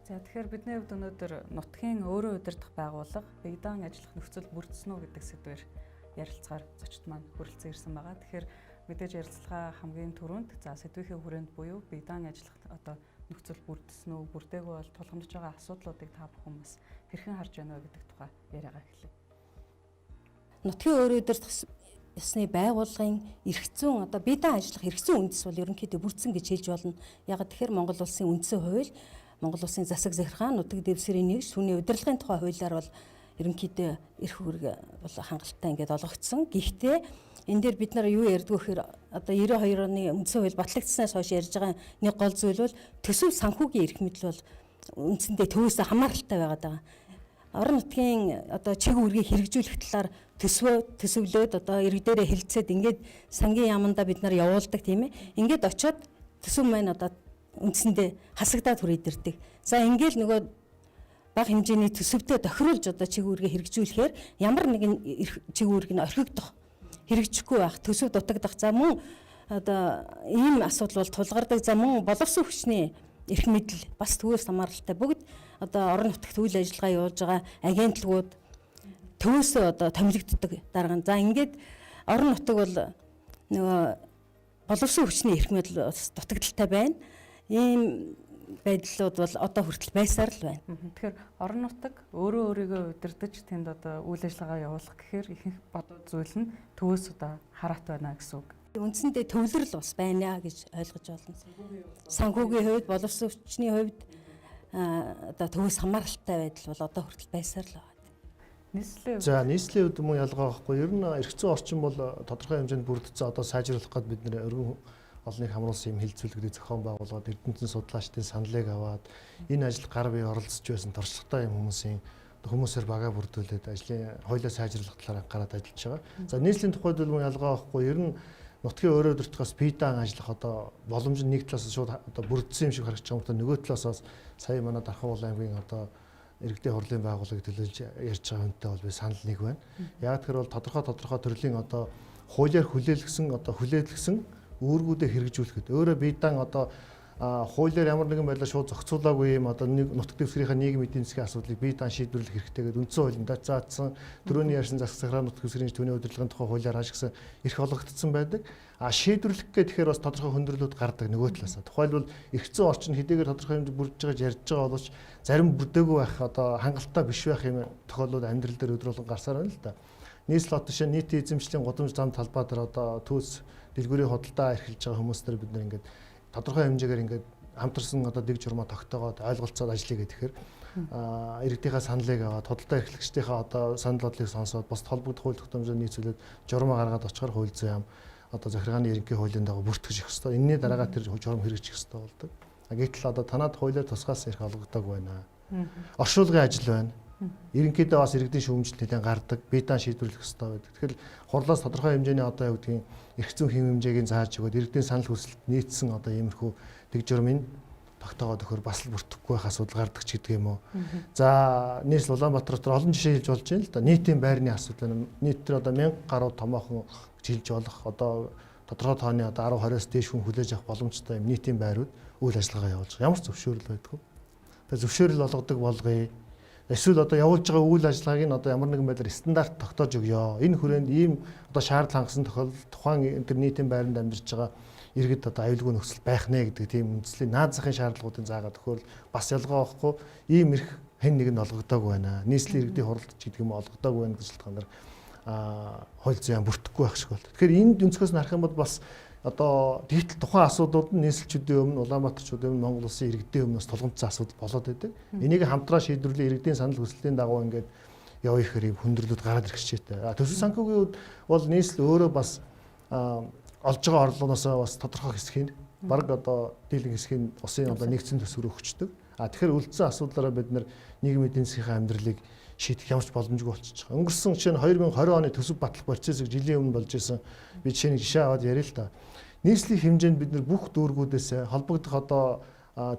За, тэгэхээр бидний хувьд өнөөдөр нутгийн өөрөө удирдах байгууллага бие даан ажиллах нөхцөл бүрдсэн үү гэдэг сэдвээр ярилцгаар зочид маань хүрэлцэн ирсэн байгаа. Тэгэхээр мэдээж ярилцлага хамгийн түрүүнд за сэдвийнхээ хүрээнд буюу бие даан ажиллах одоо нөхцөл бүрдсэн үү, бүрдээгүй бол тулгамдж байгаа асуудлуудыг та бүхэн бас хэрхэн харж байна вэ гэдэг тухай яриагаа эхлэе. Нутгийн өөрөө удирдах ёсны байгууллагын эрх зүйн одоо бие даан ажиллах эрх зүйн үндэс бол ерөнхийдөө бүрдсэн гэж хэлж болно. Яг тэгэхээр Монгол улсын үндсэн хууль, Монгол улсын засаг захиргаан, нутаг дэвсгэрийн нэгж, түүний удирдлагын тухай хуулиар бол ерөнхийдөө эрх үүрэг бол хангалттай ингээд олгогдсон. Гэхдээ энэ дээр бид нар юу ярьдаг вэ гэхээр одоо 92 оны үндсэн хууль батлагдсанаас хойш ярьж байгаа нэг гол зүйл бол төсөв санхүүгийн эрх мэдэл бол үндсэндээ төвөөс хамааралтай байгаад байгаа. Орон нутгийн одоо чиг үүргийг хэрэгжүүлэх талаар төсвөө төсөвлөөд одоо иргэдэрээ хэлцээд ингээд сангийн яамандаа бид нар явуулдаг, тийм ээ. Ингээд очиод төсөв маань одоо үндсэндээ хасагдаад хүрээд ирдэг. За, ингээл нөгөө бага хэмжээний төсөвтөө тохируулж одоо чиг үүргээ хэрэгжүүлэхээр ямар нэгэн чиг үүрэг нь орхигдох, хэрэгжихгүй байх, төсөв дутагдах, за мөн одоо ийм асуудал бол тулгардаг. За, мөн боловсон хүчний эрх мэдэл бас төвөөс хамааралтай. Бүгд одоо орон нутагт үйл ажиллагаа явуулж байгаа агентлагууд төвөөсөө одоо томилогддог дарга. За, ингээд орон нутаг бол нөгөө боловсон хүчний эрх мэдэл бас дутагдaltaй байна. Ийм байдлууд бол одоо хүртэл байсаар л байна. Тэгэхээр орон нутаг өөрөө өөрийгөө удирдах, тэнд одоо үйл ажиллагаа явуулах гэхээр ихэнх бодол зүйл нь төвөөс одоо хараат байна гэсэн үг. Үндсэндээ төвлөрөл бас байна гэж ойлгож байна. Санхүүгийн хувьд, боловсон хүчний хувьд одоо төвөөс хамааралтай байдал бол одоо хүртэл байсаар л байна. Нийслэлийн За, нийслэлийн хувьд мөн ялгаа байхгүй. Ер нь эрх зүйн орчин бол тодорхой хэмжээнд бүрдсэн. Одоо сайжруулах гээд бид нэр өргөн олныг хамруулсан юм хэлцүүлэгдийг зохион байгуулад, эрдэмтэн судлаачдын саналыг аваад, энэ ажил гар бие оролцож байсан туршлагатай юм хүмүүсийн хүмүүсээр багаа бүрдүүлээд ажлын хуулиа сайжруулах талаар анхаарал ажиллаж байгаа. За, нийслэлийн тухайд бол мөн ялгаа байхгүй. Ер нь нутгийн өөрөө удирдахаас бие даан ажиллах одоо боломж нь нэг талаас шууд одоо бүрдсэн юм шиг харагдаж байгаа юм, нөгөө талаас бас сая манай Дархан Уул аймгийн одоо иргэдийн хурлын байгууллагыг төлөөлж ярьж байгаа хүнтэй бол би санал нэг байна. Яг тэр бол тодорхой төрлийн одоо хуулиар хүлээлгэсэн одоо хүлээлгэсэн үүргүүдээ хэрэгжүүлэхэд өөрөө бие даан одоо хуулиар ямар нэгэн байдлаар шууд зохицуулаагүй юм одоо нэг нутаг дэвсгэрийнхээ нийгмийн эдийн засгийн асуудлыг бие даан шийдвэрлэх хэрэгтэй гэдэг үндсэн хуулинд заасан, түрүүний ярьсан засаг захиргаа, нутаг дэвсгэрийн түүний удирдлагын тухай хуулиар хашгисан эрх олгогдсон байдаг. А шийдвэрлэх гэх тэгэхээр бас тодорхой хүндрэлүүд гардаг нөгөө талаас. Тухайлбал эрх зүйн орчин хэдийгээр тодорхой хэмжээнд бүрдэж байгаа ярьж байгаа боловч зарим бүрдээгүй байх, одоо хангалттай биш байх юм тохиолдлууд амьдрал дээр өдөр болгон гарсаар байна л да. Нийслэл хот жишээ нийтийн эзэмшлийн гудамж зам талбай дээр одоо түүс дэлгүүрийн худалдаа эрхэлж байгаа хүмүүс дээр бид нар ингээд тодорхой хэмжээгээр ингээд хамтарсан одоо дэг журмаа тогтоогоод ойлголцоод ажиллая гэхээр иргэдийнхээ саналыг аваад, худалдаа эрхлэгчдийнхээ одоо санал бодлыг сонсоод, бусад холбогдох хууль тогтоомжоор нийцүүлээд журмаа гаргаад очихоор хууль зүйн яам одоо захиргааны ерөнхий хуулийн дагуу бүртгэж өгөх ёстой. Энэний дараагаар тэр журам хэрэгжих ёстой болдог. Гэтэл одоо танад хуулиар тусгаасан эрх олгодог байна. Оршуулгын ажил байна. Ерөнхийдөө бас иргэдийн шүүмжил нэлээд гардаг, бие даан шийдвэрлэх ёстой байдаг. Тэгэхээр хурлаас тодорхой хэмжээний одоо юу гэдгийг эрх зүйн хэм хэмжээг нь зааж өгөөд, иргэдийн санал хүсэлт нийцсэн одоо иймэрхүү дэг журмын тогтоогоод өгөхөр бас л бүртгэхгүй байх асуудал гардаг ч гэдэг юм уу. За, нийслэл Улаанбаатар дотор олон жишээ хэлж болж байна л да. Нийтийн байрны асуудал байна. Нийт төр одоо 1000 гаруй томоохон хэлж болох одоо тодорхой тооны одоо 10 20-оос дээш хүн хүлээж авах боломжтой юм нийтийн байрууд үйл ажиллагаа явуулж байгаа. Ямар ч зөвшөөрөл байдаггүй. Тэгээ зөвшөөрөл олгодог болгоё. Эсвэл одоо явуулж байгаа үйл ажиллагааг нь одоо ямар нэгэн байдлаар стандарт тогтоож өгөө. Энэ хүрээнд ийм одоо шаардлага хангасан тохиолдолд тухайн тэр нийтийн байранд амьдарч байгаа иргэд одоо аюулгүй нөхцөл байх нэ гэдэг тийм үндслийн наад захын шаардлагуудыг заагаад өгөхөөр бас ялгаа байхгүй, ийм эрх хэн нэг нь олгодоогүй байна. Нийслэлийн иргэдийн хуралд ч гэдэг юм олгодоогүй байна гэж шалтгаанаар хууль зүйн бүртгэхгүй байх шиг бол. Тэгэхээр энд өнцгөөс нь харах юм бол бас одоо тэгтэл тухайн асуудлууд нь нийслэлчүүдийн өмнө, Улаанбаатарчуудын өмнө, Монгол улсын иргэдийн өмнөөс тулгамдсан асуудал болоод байдаг. Энийг хамтраа шийдвэрлэе, иргэдийн санал хүсэлтийн дагуу ингээд яваа ихээр юм хүндрэлүүд гараад ирэх хичээтэй. Төсөв санхүүгийн хувьд бол нийслэл өөрөө бас олж байгаа орлогоноос бас тодорхой хэсгийг, бараг одоо дийлэн хэсгийг улсын одоо нэгдсэн төсөв рүү өгчдөг. Тэгэхээр үлдсэн асуудлаараа бид нар нийгмийн эдийн засгийн амьдралыг шийдэх ямар ч боломжгүй болчихж байгаа. Өнгөрсөн жишээ нь 2020 оны төсөв батлах процессыг жилийн өмнө болж исэн. Би жишээ нэг жишээ аваад яриа л та. Нийслэлийн хэмжээнд бид нар бүх дүүргүүдээс холбогдох одоо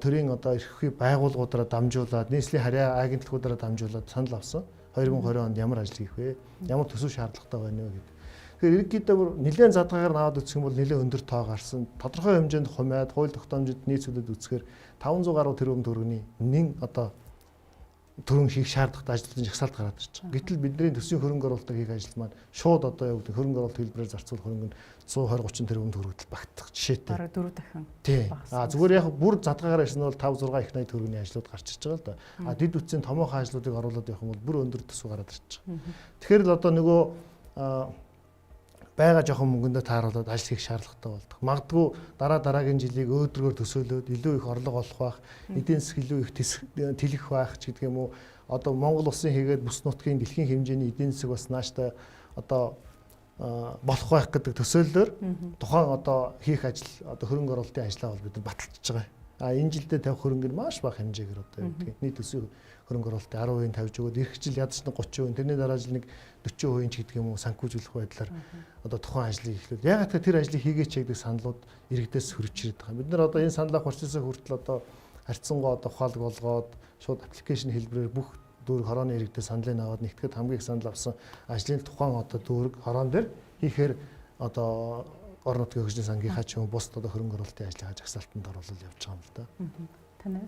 төрийн одоо эрх байгууллагуудаараа дамжуулаад, нийслэлийн харьяа агентлагуудаараа дамжуулаад санал авсан. 2020 онд ямар ажил хийх вэ? Ямар төсөв шаардлагатай байна вэ гэдэг. Тэгэхээр ерөнхийдөө бүр нэлээд задгаагаар нь аваад үзэх юм бол нэлээд өндөр тоо гарсан. Тодорхой хэмжээнд хумайд хууль тогтоомжид нийцүүлээд үзэхээр 500 гаруй тэрбум төгрөгийн нэн одоо төрөн хийх шаардлагатай ажлуудын жагсаалт гараад ирж байгаа. Гэтэл бидний төсвийн хөрөнгө оруулалтыг хийх ажил маань шууд одоо юу гэдэг хөрөнгө оруулалт хэлбэрээр зарцуулах хөрөнгө нь 120 30 тэрбум төгрөгдөл багтах жишээтэй. Бараг 4 дахин. Тий. А зүгээр яг бүр задгаагаар ирсэн нь бол 5 6 их 80 төгрөгийн ажлууд гарч ирж байгаа л да. А дэд үтсийн томоохон ажлуудыг оруулаад явах юм бол бүр өндөр төсөв гараад ирж байгаа. Тэгэхээр л одоо нөгөө байгаа жоохон мөнгөндөө тааруулаад ажил хийх шаардлагатай болдог. Магадгүй дараа дараагийн жилийг өөдрөгөр төсөөлөөд илүү их орлого олох байх, эдийн засаг илүү их тэлэх байх ч гэдэг юм уу. Одоо Монгол улсын хийгээд бүс нутгийн дэлхийн хэмжээний эдийн засаг бас нааштай одоо болох байх гэдэг төсөөллөөр тухайн одоо хийх ажил одоо хөрөнгө оруулалтын ажлаа бол бид нар баталчихж байгаа. А энэ жилдээ тавих хөрөнгө нь маш бага хэмжээгээр одоо юу гэдгийг нийт төсвийн хөрөнгө оруулалтын 10% тавьж өгөөд эх жил ядаж нэг 30%, тэрний дараа жил нэг 40% ч гэдэг юм уу санхүүжүүлэх байдлаар одоо тухайн ажлыг эхлүүл. Яг тэр тэр ажлыг хийгээч гэдэг саналууд иргэдээс хөрч ирээд байгаа. Бид нар одоо энэ саналаа процессыг хүртэл одоо харьцангуй одоо ухаалаг болгоод шууд аппликейшн хэлбэрээр бүх дүүрэг хорооны иргэдээ саналыг аваад нэгтгэхэд хамгийн их санал авсан ажлын тухайн одоо дүүрэг хороон дээр хийхээр одоо орон нутгийн хөгжлийн сангийнхаа ч юм бусд одоо хөрөнгө оруулалтын ажлынхаа жагсаалтанд оруулал явж байгаа юм л да. Таны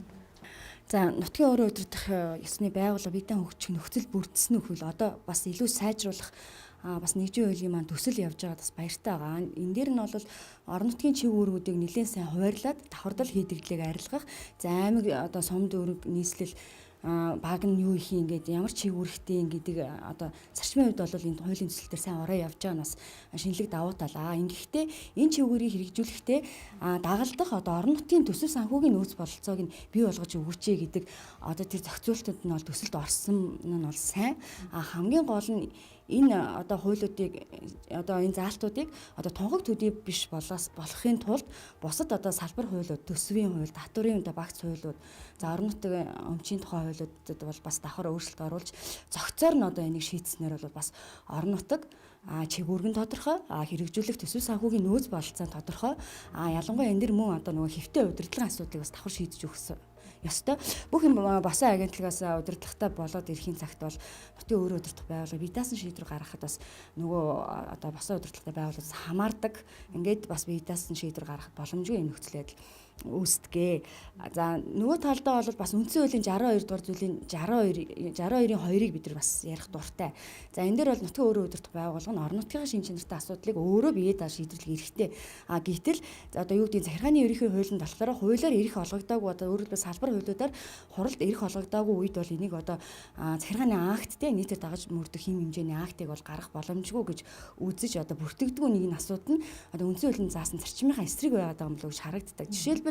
За нутгийн өөрөө удирдах ёсны байгууллага биеийн хөгжих нөхцөл бүрдсэн үхвэл одоо бас илүү сайжруулах бас нэгжийн хуулийн маань төсөл явж байгаад бас баяртай байгаа. Энэ дээр нь бол орон нутгийн чиг үүргүүдийг нэлээд сайн хуваарлаад давхардал хийдэгдлийг арилгах, за аймаг одоо сум дүүрэг нийслэл баг нь юу их ингээд ямар чиг үүрэгтэй гэдэг одоо зарчмын хувьд бол энэ хуулийн төсөл дээр сайн ороо явж байгаа нь бас шинэлэг давуу тал. Аа ингэхдээ энэ чиг үүргийг хэрэгжүүлэхдээ дагалдах одоо орон нутгийн төсөв санхүүгийн нөөц бололцоог нь бий болгож өгөөч гэдэг одоо тэр зохицуултад нь бол төсөлд орсон нь бол сайн. А хамгийн гол нь энэ одоо хуулиудыг одоо энэ заалтуудыг одоо тунхаг төдий биш болоос болохын тулд бусад одоо салбар хуулиуд, төсвийн хууль, татварын одоо багц хуулиуд, за орон нутгийн өмчийн тухай хуулиудад бол бас давхар өөрчлөлт оруулж зохицоор нь одоо энийг шийдснээр бол бас орон нутаг чигүүргэн тодорхой, хэрэгжүүлэх төсөв санхүүгийн нөөц бололцоо тодорхой, ялангуяа энэ дэр мөн одоо нөгөө хэвтэй удирдлагын асуудлыг бас давхар шийдэж өгсөн ёстой. Бүх юм босон агентлагаас удирдлагатай болоод ирэхийн цагт бол нутгийн өөрөө удирдах байгууллага бие даасан шийдвэр гаргахад бас нөгөө одоо босон удирдлагатай байгууллагаас хамаардаг. Ингээд бас бие даасан шийдвэр гаргахад боломжгүй юм нөхцөл байдал үүсдэгэ. За нөгөө талдаа бол бас үндсэн хуулийн 62 дугаар зүйлийн 62 62-ын 2-ыг бид нар бас ярих дуртай. За энэ дээр бол нутгийн өөрөө удирдах байгууллага нь орон нутгийн шин чанартай асуудлыг өөрөө бие даа шийдвэрлэх эрхтэй. А гэтэл одоо юу гэдгийг захиргааны ерөнхий хуулинд болохоор хуулиар эрх олгогдоогүй одоо өөрөөр хэлбэл салбар хуулиудаар хуралд эрх олгогдоогүй үед бол энийг одоо захиргааны акттэй нийтээр дагаж мөрдөх хэм хэмжээний актыг бол гаргах боломжгүй гэж үзэж одоо бүртгэдэггүй нэг нь асуудал нь одоо үндсэн хуулийн заасан зарчмынхаа эсрэг байгаад байгаа юм болов уу гэж харагддаг. Жишээлбэл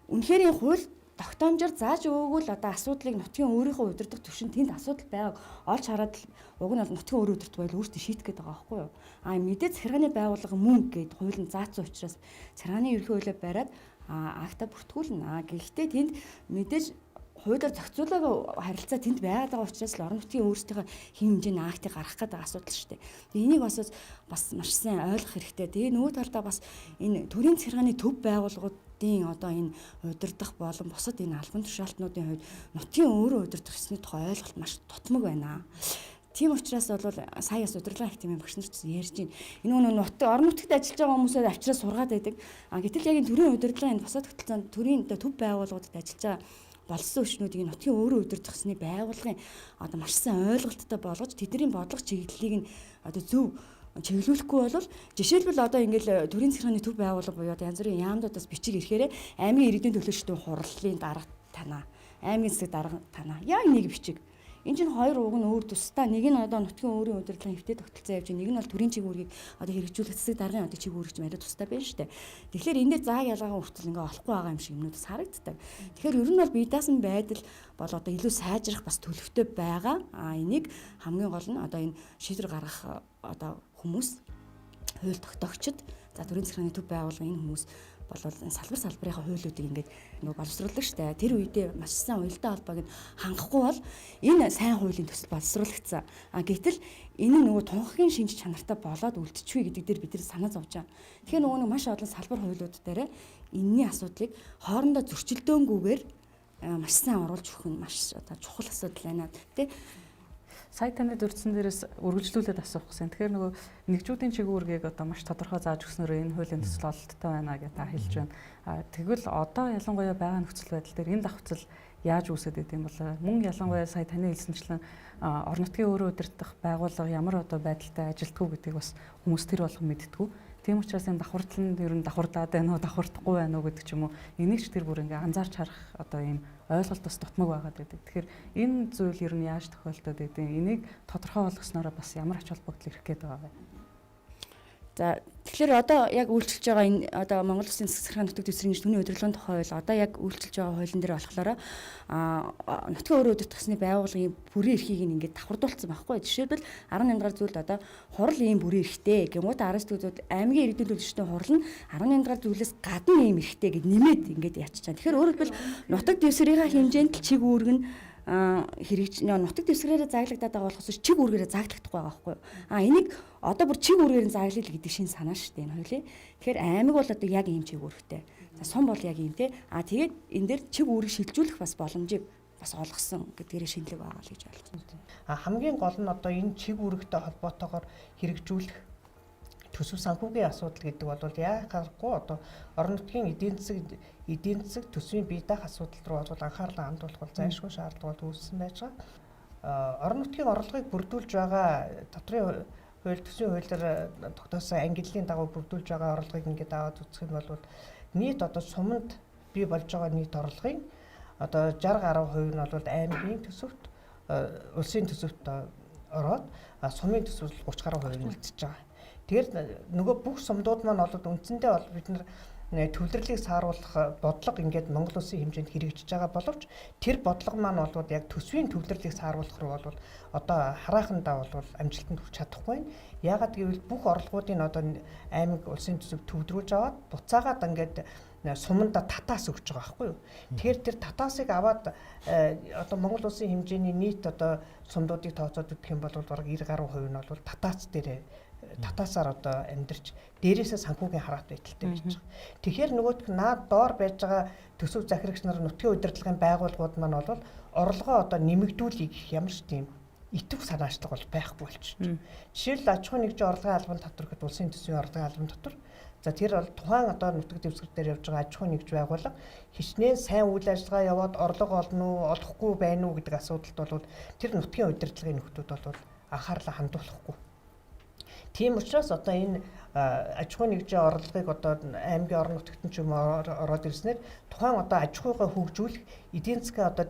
үнэхээр хууль тогтоомжоор зааж өгөөгүй л одоо асуудлыг нутгийн өөрийнхөө удирдах түвшинд тэнд асуудал байгааг олж хараад уг нь бол нутгийн өөрөө удирдах байл өөртөө шийдэх гээд байгаа байхгүй юу. А мэдээ захиргааны байгууллага мөнгө гээд хуулийн заасан учраас захиргааны ерөнхий хуулиа бариад акта бүртгүүлнэ. А гэхдээ тэнд мэдээж хуулиар зохицуулаагүй харилцаа тэнд байгаад байгаа учраас л орон нутгийн өөрсдийнхөө хэм хэмжээний актыг гаргах гэдэг асуудал шүү дээ. Тэгээ энийг бас маш сайн ойлгох хэрэгтэй. Тэгээ нөгөө талдаа бас энэ төрийн захиргааны төв байгууллагуудын одоо энэ удирдах болон бусад энэ албан тушаалтнуудын хувьд нутгийн өөрөө удирдах ёсны тухай ойлголт маш дутмаг байна. Тийм учраас бол сая бас удирдлага академийн багш нар ч ярьж байна. Энэ нөгөө нутаг орон нутагт ажиллаж байгаа хүмүүсээ авчираа сургаад байдаг. А гэтэл яг энэ төрийн удирдлага энэ босоо тогтолцоонд төрийн одоо төв байгууллагуудад ажиллаж байгаа болсон өчнүүдийг нутгийн өөрөө удирдах ёсны байгууллагын одоо маш сайн ойлголттой болгож тэдний бодлого чиглэлийг нь одоо зөв чиглүүлэхгүй бол жишээлбэл одоо ингээл төрийн захиргааны төв байгууллага буюу одоо янз бүрийн яамдуудаас бичиг ирэхээр аймгийн иргэдийн төлөөлчдийн хурлын дарга танаа, аймгийн засаг дарга танаа яг нэг бичиг. Энэ чинь хоёр уг нь өөр тусдаа. Нэг нь одоо нутгийн өөрийн удирдлагын хэвтэй тогтолцоо явж, нэг нь бол төрийн чиг үүргийг одоо хэрэгжүүлэх засаг даргын одоо чиг үүрэг чинь арай тусдаа байна шүү дээ. Тэгэхээр энэ дээр зааг ялгаагаа хүртэл ингээ олохгүй байгаа юм шиг юмнууд бас харагддаг. Тэгэхээр ер нь бол бие даасан байдал бол одоо илүү сайжрах бас төлөвтэй байгаа. А энийг хамгийн гол нь одоо энэ шийдвэр гаргах одоо хүмүүс, хууль тогтоогчид, за төрийн захиргааны төв байгууллагын энэ хүмүүс бол салбар салбарынхаа хуулиудыг ингээд нөгөө боловсруулдаг штэ. Тэр үедээ маш сайн уялдаа холбоог нь хангахгүй бол энэ сайн хуулийн төсөл боловсруулагдсан. А гэтэл энэ нь нөгөө тунхагийн шинж чанартай болоод үлдчихвээ гэдэг дээр бид нар санаа зовж байгаа. Тэгэхээр нөгөө нэг маш олон салбар хуулиуд дээр энэний асуудлыг хоорондоо зөрчилдөөнгүүгээр маш сайн оруулж өгөх нь маш одоо чухал асуудал байна. Тэ. Сая таны дурдсан дээрээс үргэлжлүүлээд асуух гэсэн. Тэгэхээр нөгөө нэгжүүдийн чиг үүргийг одоо маш тодорхой зааж өгснөөрөө энэ хуулийн төсөл ололттой байна гэж та хэлж байна. Тэгвэл одоо ялангуяа байгаа нөхцөл байдал дээр энэ давхцал яаж үүсээд идэм бол? Мөн ялангуяа сая таны хэлсэнчлэн орон нутгийн өөрөө удирдах байгууллага ямар одоо байдалтай ажилтгүй гэдгийг бас хүмүүс тэр болгон мэдтгүү. Тийм учраас энэ давхардал нь ер нь давхардаад байна уу, давхардахгүй байна уу гэдэг ч юм уу. Энийг ч тэр бүр ингээ анзаарч харах одоо ийм ойлголт бас дутмаг байгаад байдаг. Тэгэхээр энэ зүйл ер нь яаж тохиолдоод байдیں۔ Энийг тодорхой болгосноороо бас ямар ач холбогдол ирэх гээд байгаа вэ? За, тэгэхээр одоо яг үйлчилж байгаа энэ одоо Монгол Улсын засаг захиргааны нутаг дэвсгэрийн түүний удирдлагын тухай хууль одоо яг үйлчилж байгаа хуулийн дээр болохоор нутгийн өөрөө удирдах ёсны байгууллагын бүрийн эрхийг ингээд давхардуулсан байхгүй. Жишээлбэл 18 дугаар зүйлд одоо хурал ийм бүрийн эрхтэй гэмүүд 19 дугаар зүйлд аймгийн иргэдийн төлөвчдийн хурал нь 18 дугаар зүйлээс гадна ийм эрхтэй гэд нэмээд ингээд ячиж байгаа. Тэгэхээр өөрөөр хэлбэл нутаг дэвсгэрийнхаа хэмжээнд л чиг үүрэг нь хэрэгж нутаг дэвсгэрээрээ зааглагдаад байгаа болохоос чиг үүргээрээ зааглагдахгүй байгаа байхгүй юу. Энийг одоо бүр чиг үүргээр нь зааглал гэдэг шин санаа шүү дээ энэ хуулийн. Тэгэхээр аймаг бол одоо яг ийм чиг үүрэгтэй. За, сум бол яг ийм те. Тэгээд энэ дээр чиг үүрэг шилжүүлэх бас боломжийг бас олгосон гэдгээрээ шинэлэг байгаа л гэж ойлгож байна. Хамгийн гол нь одоо энэ чиг үүрэгтэй холбоотойгоор хэрэгжүүлэх төсөв санхүүгийн асуудал гэдэг бол яах аргагүй одоо орон нутгийн эдийн засаг төсвийн бие даах асуудал руу бол анхаарлаа хандуулах бол зайлшгүй шаардлага бол үүссэн байж байгаа. Орон нутгийн орлогыг бүрдүүлж байгаа дотрын хууль төсвийн хуулиар тогтоосон ангиллын дагуу бүрдүүлж байгаа орлогыг ингээд аваад үзэх юм бол нийт одоо суманд бий болж байгаа нийт орлогын одоо 60 гаруй хувь нь бол аймгийн төсөвт, улсын төсөвт ороод сумын төсөвт 30 гаруй хувь нь үлдчихэж байгаа. Тэгэхээр нөгөө бүх сумдууд маань бол үндсэндээ бол бид нар төвлөрлийг сааруулах бодлого ингээд Монгол улсын хэмжээнд хэрэгжиж байгаа боловч тэр бодлого маань бол яг төсвийн төвлөрлийг сааруулах руу бол одоо хараахандаа бол амжилтанд хүрч чадахгүй байна. Яагаад гэвэл бүх орлогуудын одоо аймаг улсын төсөв төвлөрүүлж аваад буцаагаад ингээд суманда татаас өгч байгаа байхгүй юу. Тэгэхээр тэр татаасыг аваад одоо Монгол улсын хэмжээний нийт одоо сумдуудыг тооцоод үзэх юм бол бараг 90 гаруй хувь нь бол татаац дээр татаасаар одоо амьдарч дээрээсээ санхүүгийн хараат байдалтай байж байгаа. Тэгэхээр нөгөөх нь наад доор байж байгаа төсөв захирагч нар нутгийн удирдлагын байгууллагууд маань бол орлогоо одоо нэмэгдүүлэх гэх ямар ч тийм идэвх санаачлага бол байхгүй болчих. Жишээлбэл аж ахуйн нэгжийн орлогын албан татвар гэхэд улсын төсвийн орлогын албан татвар. За, тэр бол тухайн одоо нутаг дэвсгэр дээр явж байгаа аж ахуйн нэгж байгууллага хичнээн сайн үйл ажиллагаа яваад орлого олно уу, олохгүй байна уу гэдэг асуудалд бол тэр нутгийн удирдлагын нөхдүүд бол анхаарлаа хандуулахгүй. Тийм учраас одоо энэ аж ахуйн нэгжийн орлогыг одоо аймгийн орон нутагт нь ч юм ороод ирснээр тухайн одоо аж ахуйгаа хөгжүүлэх эдийн засгаа одоо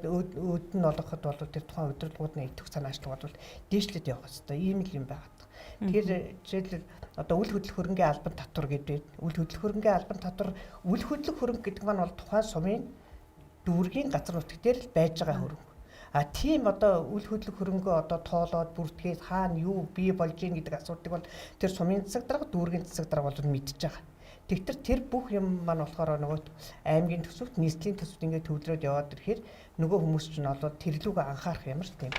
өөд нь олгоход бол тэр тухайн удирдлагууд нь идэвх санаачлага бол дээшлээд явах хэрэгтэй. Ийм л юм байгаад. Тэгэхээр жишээлбэл одоо үл хөдлөх хөрөнгийн албан татвар гэдэг. Үл хөдлөх хөрөнгийн албан татвар, үл хөдлөх хөрөнгө гэдэг маань бол тухайн сумын дүүргийн газар нутаг дээр л байж байгаа хөрөнгө. А тийм одоо үл хөдлөх хөрөнгөө одоо тоолоод бүртгээд хаана юу бий болж ийн гэдэг асуудлыг бол тэр сумын засаг дарга, дүүргийн засаг дарга бол мэдж байгаа. Тэгтэр тэр бүх юм маань болохоор нөгөө аймгийн төсөвт, нийслэлийн төсөвт ингээд төвлөрөөд яваад ирэхээр нөгөө хүмүүс чинь болоод тэрлүүгээ анхаарах ямар ч тийм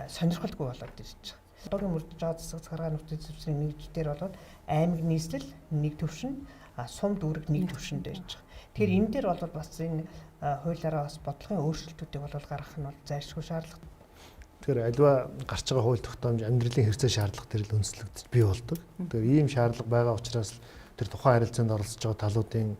сонирхолгүй болоод ирж байгаа. Одоогийн мөрдөж байгаа засаг захиргааны нутгийн дэвсгэрийн нэгж дээр болоод аймаг нийслэл нэг төвшөнд, сум дүүрэг нэг төвшөнд байж байгаа. Тэгэхээр энэ дээр бол бас энэ хуулиараа бас бодлогын өөрчлөлтүүдийг бол гаргах нь бол зайлшгүй шаардлага. Тэгэхээр альва гарч байгаа хууль тогтоомж амьдралын хэрэгцээ шаардлага дээр л үндэслэгдэж бий болдог. Тэгэхээр ийм шаардлага байгаа учраас тэр тухайн харилцаанд оролцож байгаа талуудын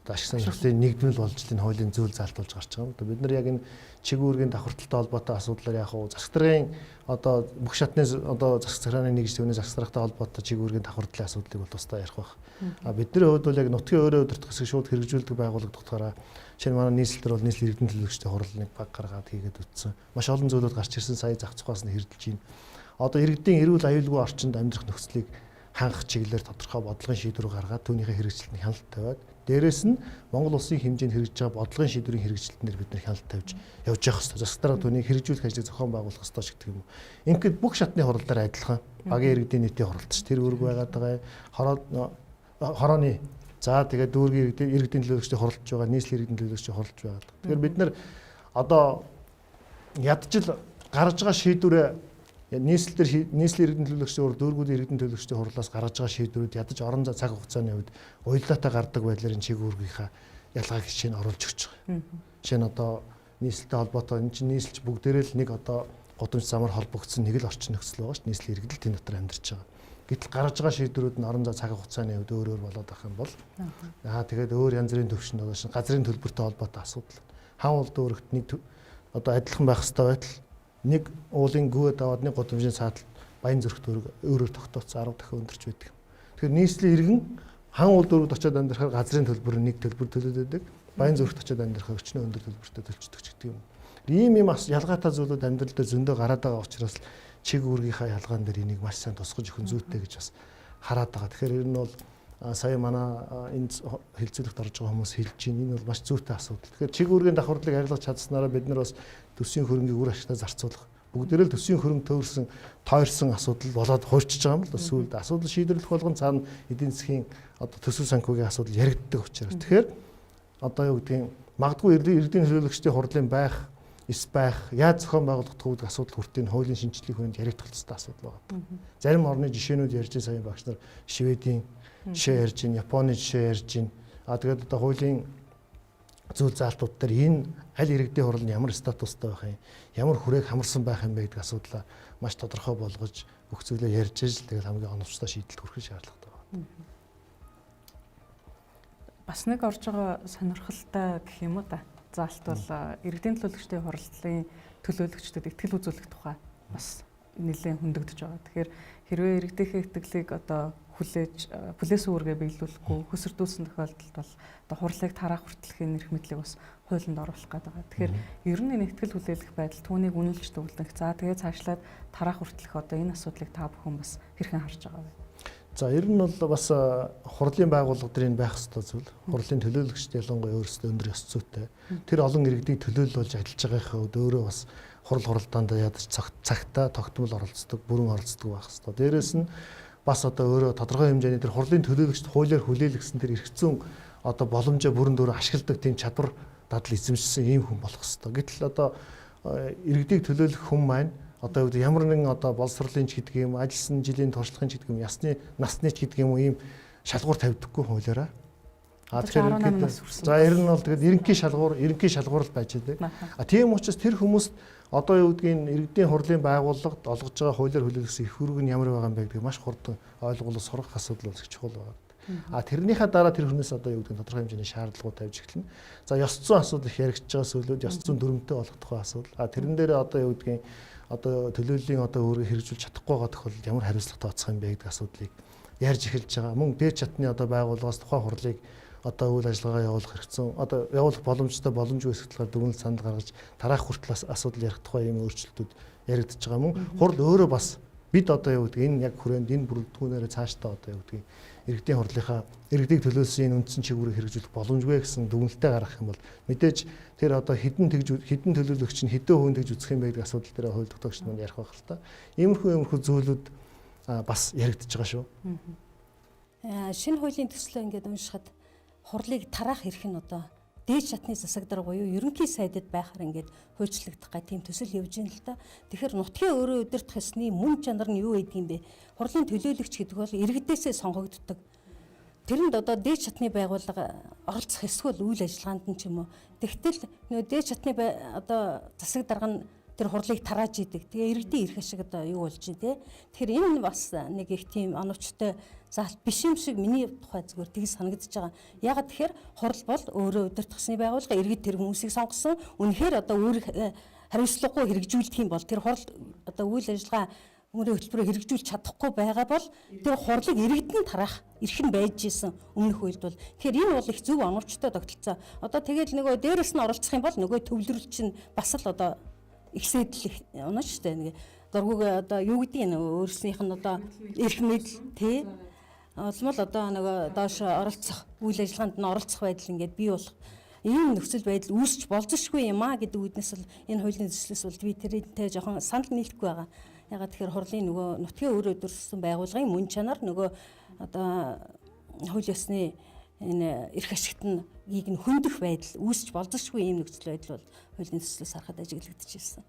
одоо ашиг сонирхлын нэгдмэл болж энэ хуулийн зүйл заалтуулж гарч байгаа юм. Одоо бид нар яг энэ чиг үүргийн давхарталтай холбоотой асуудлаар яг хуу засаг даргын одоо бүх шатны одоо засаг захиргааны нэгж түүний засаг даргатай холбоотой чиг үүргийн давхардлын асуудлыг бол тусдаа ярих байх. А бидний хувьд бол яг нутгийн өөрөө удирдах хэсэг шууд хэрэгжүүлдэг байгууллага дотоороо жишээ нь манай нийслэл төр бол нийслэл иргэдийн төлөөлөгчдийн хурал нэг баг гаргаад хийгээд үтсэн. Маш олон зүйлүүд гарч ирсэн, сая зах зухаас нь хэрдэлж байна. Одоо иргэдийн эрүүл аюулгүй орчинд амьдрах нөхцөлийг хангах чиглэлээр тодорхой бодлогын шийдвэр гаргаад түүнийхээ хэрэгжилтэнд хяналт тавиад дээрэс нь Монгол улсын хэмжээнд хэрэгжиж байгаа бодлогын шийдвэрийн хэрэгжилтнээр бид нэр хяналт тавьж явж явах хэрэгтэй. Засаг дарга түүнийг хэрэгжүүлэх ажлыг зохион байгуулах ёстой ч гэдэг юм уу. Ингээд бүх шатны хурлаар адилхан. Багийн иргэдийн нийтийн хуралдаж тэр үүрэг байгаад байгаа. Хорооны за тэгээд дүүргийн иргэдийн төлөөлөгчдийн хуралдаж байгаа, нийслэл иргэдийн төлөөлөгчдийн хуралдаж байгаа. Тэгэхээр бид нар одоо ядчил гаргаж байгаа шийдвэрээ нийслэл дээр нийслэл иргэдийн төлөөлөгчдийн хурал, дүүргүүдийн иргэдийн төлөөлөгчдийн хурлаас гаргаж байгаа шийдвэрүүд ядаж орон зай цаг хугацааны үед уялдаатай гардаг байдлаар энэ чиг үүргийнхаа ялгааг жишээ нь оруулж өгч байгаа. Жишээ нь одоо нийслэлтэй холбоотой энэ чинь нийслэлч бүгдээрээ л нэг одоо гудамж замаар холбогдсон нэг л орчин нөхцөл байгаа ш. Нийслэл иргэдэл тэн дотор амьдарч байгаа. Гэтэл гарч байгаа шийдвэрүүд нь орон зай цаг хугацааны хувьд өөр өөр болоод байх юм бол тэгээд өөр янз бүрийн төвшөнд одоо шин газрын төлбөртэй холбоотой асуудал. Хаан уул дүүрэгт нэг одоо адилхан байх ёстой байтал нэг уулын гүгээд аваад нэг гудамжийн саатал баян зүрх дүүрэг өөрөөр тогтооцсон 10 дахин өндөрч байдаг. Тэгэхээр нийслэлийн иргэн хаан уул дүүрэгт очиод амьдрахаар газрын төлбөр нэг төлбөр төлөөд байдаг. Баян зүрхт очиод амьдрахаар өчнөө өндөр төлбөртэй төлчдөг ч гэдэг юм. Ийм юм бас ялгаатай зүйлүүд амьдрал дээр зөндөө гараад байгаа учраас чиг үүргийнхаа ялгаан дээр энийг маш сайн тусгаж өгөх нь зүйтэй гэж бас хараад байгаа. Тэгэхээр ер нь бол сая манай энэ хилцүүлэгт орж байгаа хүмүүс хэлж байна. Энэ бол маш зүйтэй асуудал. Тэгэхээр чиг үүргийн давхарлыг арилгаж чадсанараа бид нар бас төсвийн хөрөнгийг үр ашигтай зарцуулах. Бүгдээрээ л төсвийн хөрөнгө төөрсөн, тойрсон асуудал болоод хуурчж байгаа юм л да. Сүүлд асуудал шийдвэрлэх болгон цаана эдийн засгийн одоо төсөв санхүүгийн асуудал яригддаг учраас. Тэгэхээр одоо юу гэдгийг магадгүй иргэдийн төлөөлөгчдийн хурлын байх, эс байх, яаж зохион байгуулах гэдэг асуудал хүртийн хуулийн шинжилгээний хүрээнд яригдах хэрэгтэй асуудал байна. Зарим орны жишээнүүд ярьж байгаа сая багш нар Шведийн жишээ ярьж байна, Японы жишээ ярьж байна. А тэгээд одоо хуулийн зүйл заалтууд дээр энэ аль иргэдийн хурал нь ямар статустай байх юм, ямар хүрээг хамарсан байх юм бэ гэдэг асуудлаа маш тодорхой болгож бүх зүйлээ ярьж ижил тэгэл хамгийн оновчтой шийдэлд хүрэх шаардлагатай байна. Бас нэг орж байгаа сонирхолтой гэх юм уу да. Заалт бол иргэдийн төлөөлөгчдийн хурлын төлөөлөгчдөд итгэл үзүүлэх тухай бас нэлээд хөндөгдөж байгаа. Тэгэхээр хэрвээ иргэдийнхээ итгэлийг одоо хүлээж хүлээс үүргээ биелүүлэхгүй хөсөрдүүлсэн тохиолдолд бол одоо хурлыг тараах хүртэлхийн эрх мэдлийг бас хуулинд оруулах гэдэг байгаа. Тэгэхээр ер нь энэ итгэл хүлээлгэх байдал түүнийг үнэлж дүгнэх. За тэгээ цаашлаад тараах хүртэлх одоо энэ асуудлыг та бүхэн бас хэрхэн харж байгаа вэ? За ер нь бол бас хурлын байгууллага дээр энэ байх ёстой зүйл. Хурлын төлөөлөгчд ялангуяа өөрсдөө өндөр ёс зүйтэй. Тэр олон иргэдийг төлөөлөл болж ажиллаж байгаагийн хувьд өөрөө бас хурал хуралдаанд ядаж цагтаа тогтмол оролцдог, бүрэн оролцдог байх ёстой. Дээрээс нь бас одоо өөрөө тодорхой хэмжээний тэр хурлын төлөөлөгчд хуулиар хүлээлгэсэн тэр эрх зүйн одоо боломжоо бүрэн дүүрэн ашигладаг тийм чадвар дадал эзэмшсэн ийм хүн болох ёстой. Гэтэл одоо иргэдийг төлөөлөх хүн маань одоо ямар нэгэн одоо боловсролын ч гэдэг юм, ажилласан жилийн туршлагын ч гэдэг юм, ясны насны ч гэдэг юм уу ийм шалгуур тавьдаггүй хуулиараа. А тэгэхээр за ер нь бол тэгээд ерөнхий шалгуур, ерөнхий шалгуур л байж байдаг. А тийм учраас тэр хүмүүст одоо юу гэдгийг иргэдийн хурлын байгууллагад олгож байгаа хуулиар хүлээлгэсэн эрх үүрэг нь ямар байгаа юм бэ гэдгийг маш хурдан ойлгуулах сурах асуудал бол их чухал байна. А тэрнийхээ дараа тэр хүнээс одоо юу гэдгийг тодорхой хэмжээний шаардлагууд тавьж эхэлнэ. За ёс зүйн асуудал их яригдж байгаа зүйлүүд ёс зүйн дүрмтэй болох тухай асуудал. А тэрэн дээр одоо юу гэдгийг одоо төлөөллийн одоо өөрийг хэрэгжүүлж чадахгүй байгаа тохиолдолд ямар хариуцлага тооцох юм бэ гэдэг асуудлыг ярьж эхэлж байгаа. Мөн дээд чатны одоо байгууллагаас тухайн хурлыг одоо үйл ажиллагаа явуулах хэрэгцээ одоо явуулах боломжтой боломжгүй хэсэг талаар дүгнэлт санал гаргаж тараах хүртэл асуудал ярих тухай ийм өөрчлөлтүүд яригдж байгаа. Мөн хурал өөрөө бас бид одоо юу гэдэг энэ яг хүрээнд энэ бүрэлдэхүүнээрээ цаашдаа одоо юу гэдгийг иргэдийн хурлынхаа иргэдийг төлөөлсөн энэ үндсэн чигүүрийг хэрэгжүүлэх боломжгүй гэсэн дүгнэлтээ гаргах юм бол мэдээж тэр одоо хэдэн тэгж хэдэн төлөөлөгч нь хэдэн хувийн тэгж үзэх юм бэ гэдэг асуудал дээр хууль тогтоогч нар ярих байх л та. Иймэрхүү зүйлүүд бас яригдж байгаа шүү. Шинэ хуулийн төслөө ингээд уншихад хурлыг тараах эрх нь одоо дээд шатны засаг дарга буюу ерөнхий сайдад байхаар ингээд хуульчлагдах гай тийм төсөл явж байна л да. Тэгэхээр нутгийн өөрөө удирдах ёсны мөн чанар нь юу гэдэг юм бэ? Хурлын төлөөлөгч гэдэг бол иргэдээсээ сонгогддог. Тэрэнд одоо дээд шатны байгууллага оролцох ёсгүй л үйл ажиллагаанд нь ч юм уу. Тэгтэл нөө дээд шатны одоо засаг дарга нь тэр хурлыг тарааж идэг. Тэгээ иргэдийн эрх ашиг одоо юу болж байна те. Тэгэхээр энэ нь бас нэг их тийм оновчтой заалт биш юм шиг миний тухай зүгээр тийг санагдаж байгаа. Яагаад тэгэхээр хурал бол өөрөө удирдахсны байгууллага иргэд тэр хүмүүсийг сонгосон. Үнэхээр одоо өөр хариуцлагагүй хэрэгжүүлдэг юм бол тэр хурал одоо үйл ажиллагаа өөрийн хөтөлбөрөөр хэрэгжүүлж чадахгүй байгаа бол тэр хурлыг иргэд нь тараах эрх нь байж исэн өмнөх үед бол. Тэгэхээр энэ бол их зөв оновчтой тогтолцоо. Одоо тэгэл нөгөө дээрэс нь оролцох юм бол нөгөө төвлөрөл чинь бас л одоо ихсэдэл их унаа шүү дээ. Нэг дургуг одоо юу гэдгийг нөгөө өөрснийх нь одоо эрх мэдэл тий улмал одоо нөгөө доош оролцох үйл ажиллагаанд нь оролцох байдал ингээд бий болох ийм нөхцөл байдал үүсч болзошгүй юм а гэдэг үүднээс бол энэ хуулийн төслөөс бол би тэрнтэй жоохон санал нийлэхгүй байгаа. Ягаад тэгэхээр хурлын нөгөө нутгийн өөрөө өдөрсөн байгууллагын мөн чанар нөгөө одоо хууль ёсны энэ эрх ашигт нь ийг нь хөндөх байдал үүсч болзошгүй ийм нөхцөл байдал бол хуулийн төслөөс харахад ажиглагдчихсэн.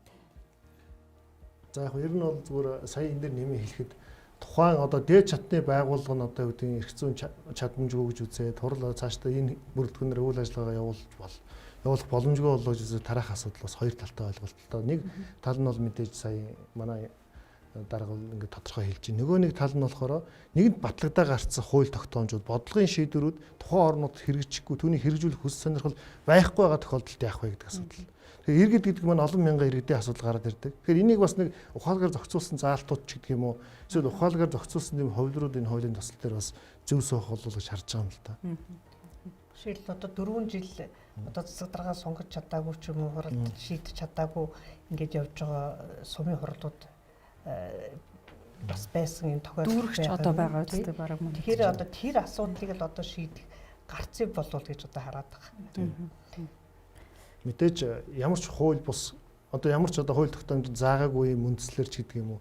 За яг ер нь бол зүгээр сая энэ дээр нэмээ хэлэхэд тухайн одоо дээд чатны байгууллага нь одоо юу гэдэг эрх зүйн чадамжгүй гэж үзээд хурал цаашдаа энэ бүрэлдэхүүнээр үйл ажиллагаа явуулж бол Явуулах боломжгүй болов гэж тараах асуудал бас хоёр талтай ойлголттой. Нэг тал нь бол мэдээж сая манай дарга ингээд тодорхой хэлж байна. Нөгөө нэг тал нь болохоор нэгэнт батлагдаа гарцсан хууль тогтоомжууд, бодлогын шийдвэрүүд тухайн орнууд хэрэгжихгүй, түүнийг хэрэгжүүлэх хүсэл сонирхол байхгүй байгаа тохиолдолд яах вэ гэдэг асуудал. Тэгэхээр иргэд гэдэг маань олон мянган иргэдийн асуудал гараад ирдэг. Тэгэхээр энийг бас нэг ухаалгаар зохицуулсан заалтууд ч гэдэг юм уу, эсвэл ухаалгаар зохицуулсан тийм хувилрууд энэ хуулийн төсөл дээр бас зөв суух болов гэж харж байгаа юм л та. Жишээл одоо 4 жил одоо засаг даргаа сонгож чадаагүй ч юм уу, хуралд шийдэж чадаагүй ингээд явж байгаа сумын хурлууд бас байсан юм тохиолдол дүүрэгч одоо байгаа үстэй бараг мөн. Тэгэхээр одоо тэр асуудлыг л одоо шийдэх гарцыг болов гэж одоо хараад байгаа. Мэдээж ямар ч хууль бус одоо ямар ч одоо хууль тогтоомжид заагаагүй юм үндслэр ч гэдэг юм уу.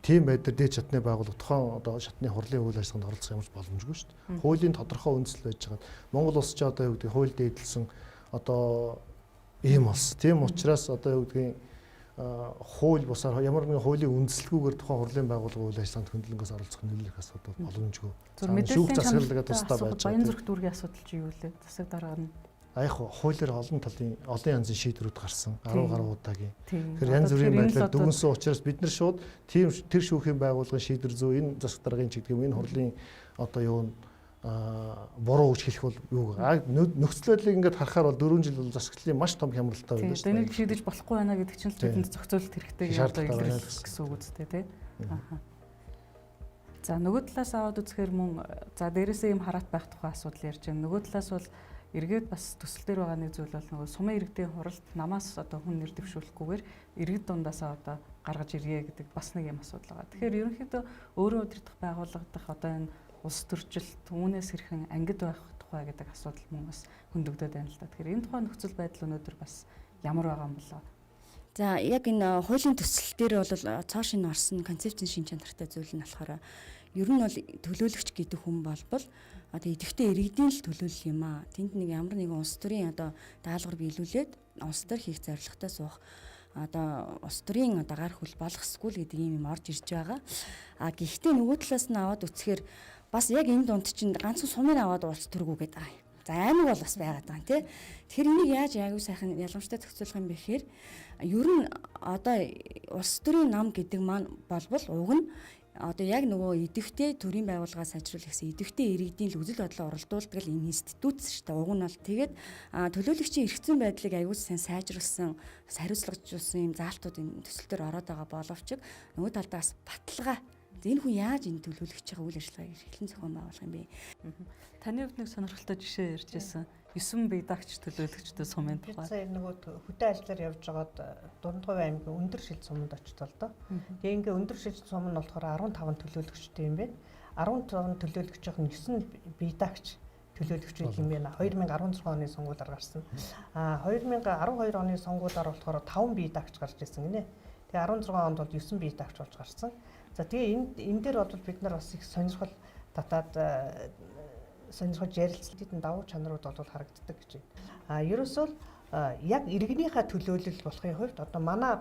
Тийм байдлаар дээд шатны байгууллага тухайн одоо шатны хурлын үйл ажиллагаанд оролцох ямар ч боломжгүй шүү дээ. Хуулийн тодорхой үндсэл байж байгаа. Монгол улс ч одоо юу гэдэг хууль дээдэлсэн одоо ийм улс. Тийм учраас одоо юу гэдгийг хууль бусаар ямар нэгэн хуулийн үндслгүүгээр тухайн хурлын байгууллага үйл ажиллагаанд хөндлөнгөөс оролцох нөлөөлөх асуудал боломжгүй. Шүүх засаглалгаа тусдаа байж байгаа. Баян зүрх дүүргийн асуудал чи юу лээ? Засаг дарга нь аях хуулиар олон талын олон янзын шийдвэрүүд гарсан 10 гаруй удаагийн. Тэгэхээр янз бүрийн байдлаар дүгнсэн учраас бид нар шууд тийм тэр шүүхийн байгууллагын шийдвэр зөв, энэ засаг даргын ч гэдэг юм, энэ хурлын одоо юу нь буруу гэж хэлэх бол юу нөхцөл байдлыг ингээд харахаар бол 4 жил бол засаглалын маш том хямралтай байлаа шүү дээ. Энийг шийдэж болохгүй байна гэдэг чинь л бидэнд зохицуулалт хэрэгтэй гэсэн үг үстэй тий. Аа. За нөгөө талаас аваад үзэхээр мөн за дээрээсээ юм хараат байх тухай асуудал ярьж байна. Нөгөө талаас бол эргээд бас төсөл дээр байгаа нэг зүйл бол нөгөө сумын иргэдийн хуралд намаас одоо хүн нэр дэвшүүлэхгүйгээр иргэд дундаасаа одоо гаргаж ирье гэдэг бас нэг юм асуудал байгаа. Тэгэхээр ерөнхийдөө өөрөө удирдах байгууллага дахь одоо энэ улс төрчлөлт үүнээс хэрхэн ангид байх тухай гэдэг асуудал мөн бас хөндөгдөд байна л да. Тэгэхээр энэ тухай нөхцөл байдал өнөөдөр бас ямар байгаа юм болоо? За яг энэ хуулийн төсөл дээр бол цоо шинэ орсон концепцийн шин чанартай зүйл нь болохоор ер нь бол төлөөлөгч гэдэг хүн болбол одоо идэвхтэй иргэдийн л төлөөлөл юм аа. Тэнд нэг ямар нэгэн улс төрийн одоо даалгавар биелүүлээд улс төр хийх зорилготой суух одоо улс төрийн одоо гар хүл болох ёсгүй л гэдэг ийм юм орж ирж байгаа. А гэхдээ нөгөө талаас нь аваад үцхээр бас яг энэ дунд чинь ганцхан сумыг аваад улс төргүү гэдэг байгаа юм. За аймаг бол бас байгаад байгаа тий. Тэгэхээр энийг яаж аягүй сайхан ялгамжтай зохицуулах юм бэ гэхээр ер нь одоо улс төрийн нам гэдэг маань болбол уг нь одоо яг нөгөө идэвхтэй төрийн байгууллагаа сайжруулах гэсэн идэвхтэй иргэдийн л үзэл бодлоо уралдуулдаг л энэ институт шүү дээ. Уг нь бол тэгээд төлөөлөгчийн эрх зүйн байдлыг аягүй сайн сайжруулсан, хариуцлагажуулсан юм заалтууд энэ төсөл төр ороод байгаа боловч нөгөө талдаа бас баталгаа. Энэ хүн яаж энэ төлөөлөгчийн үйл ажиллагааг эрхлэн зохион байгуулах юм бэ? Таны хувьд нэг сонирхолтой жишээ ярьж байсан. 9 бие даагч төлөөлөгчтэй сумын тухай. Сая нөгөө хөдөө ажиллаар явж байгаад Дундгов аймгийн өндөр шил суманд очтол доо. Тэгээ ингээ өндөр шил сум нь болохоор 15 төлөөлөгчтэй юм байна. 15 төлөөлөгчийн 9 бие даагч төлөөлөгч байт юм байна. 2016 оны сонгуулиар гарсан. А 2012 оны сонгуулиар болохоор 5 бие даагч гарч ирсэн гинэ. Тэгээ 16 онд бол 9 бие даагч болж гарсан. За тэгээ энэ дээр бол бид нар бас их сонирхол татаад сонирхож ярилцлагын давуу чанарууд бол харагддаг гэж байна. А ерөөсөө л яг иргэнийхээ төлөөлөл болохын хувьд одоо манай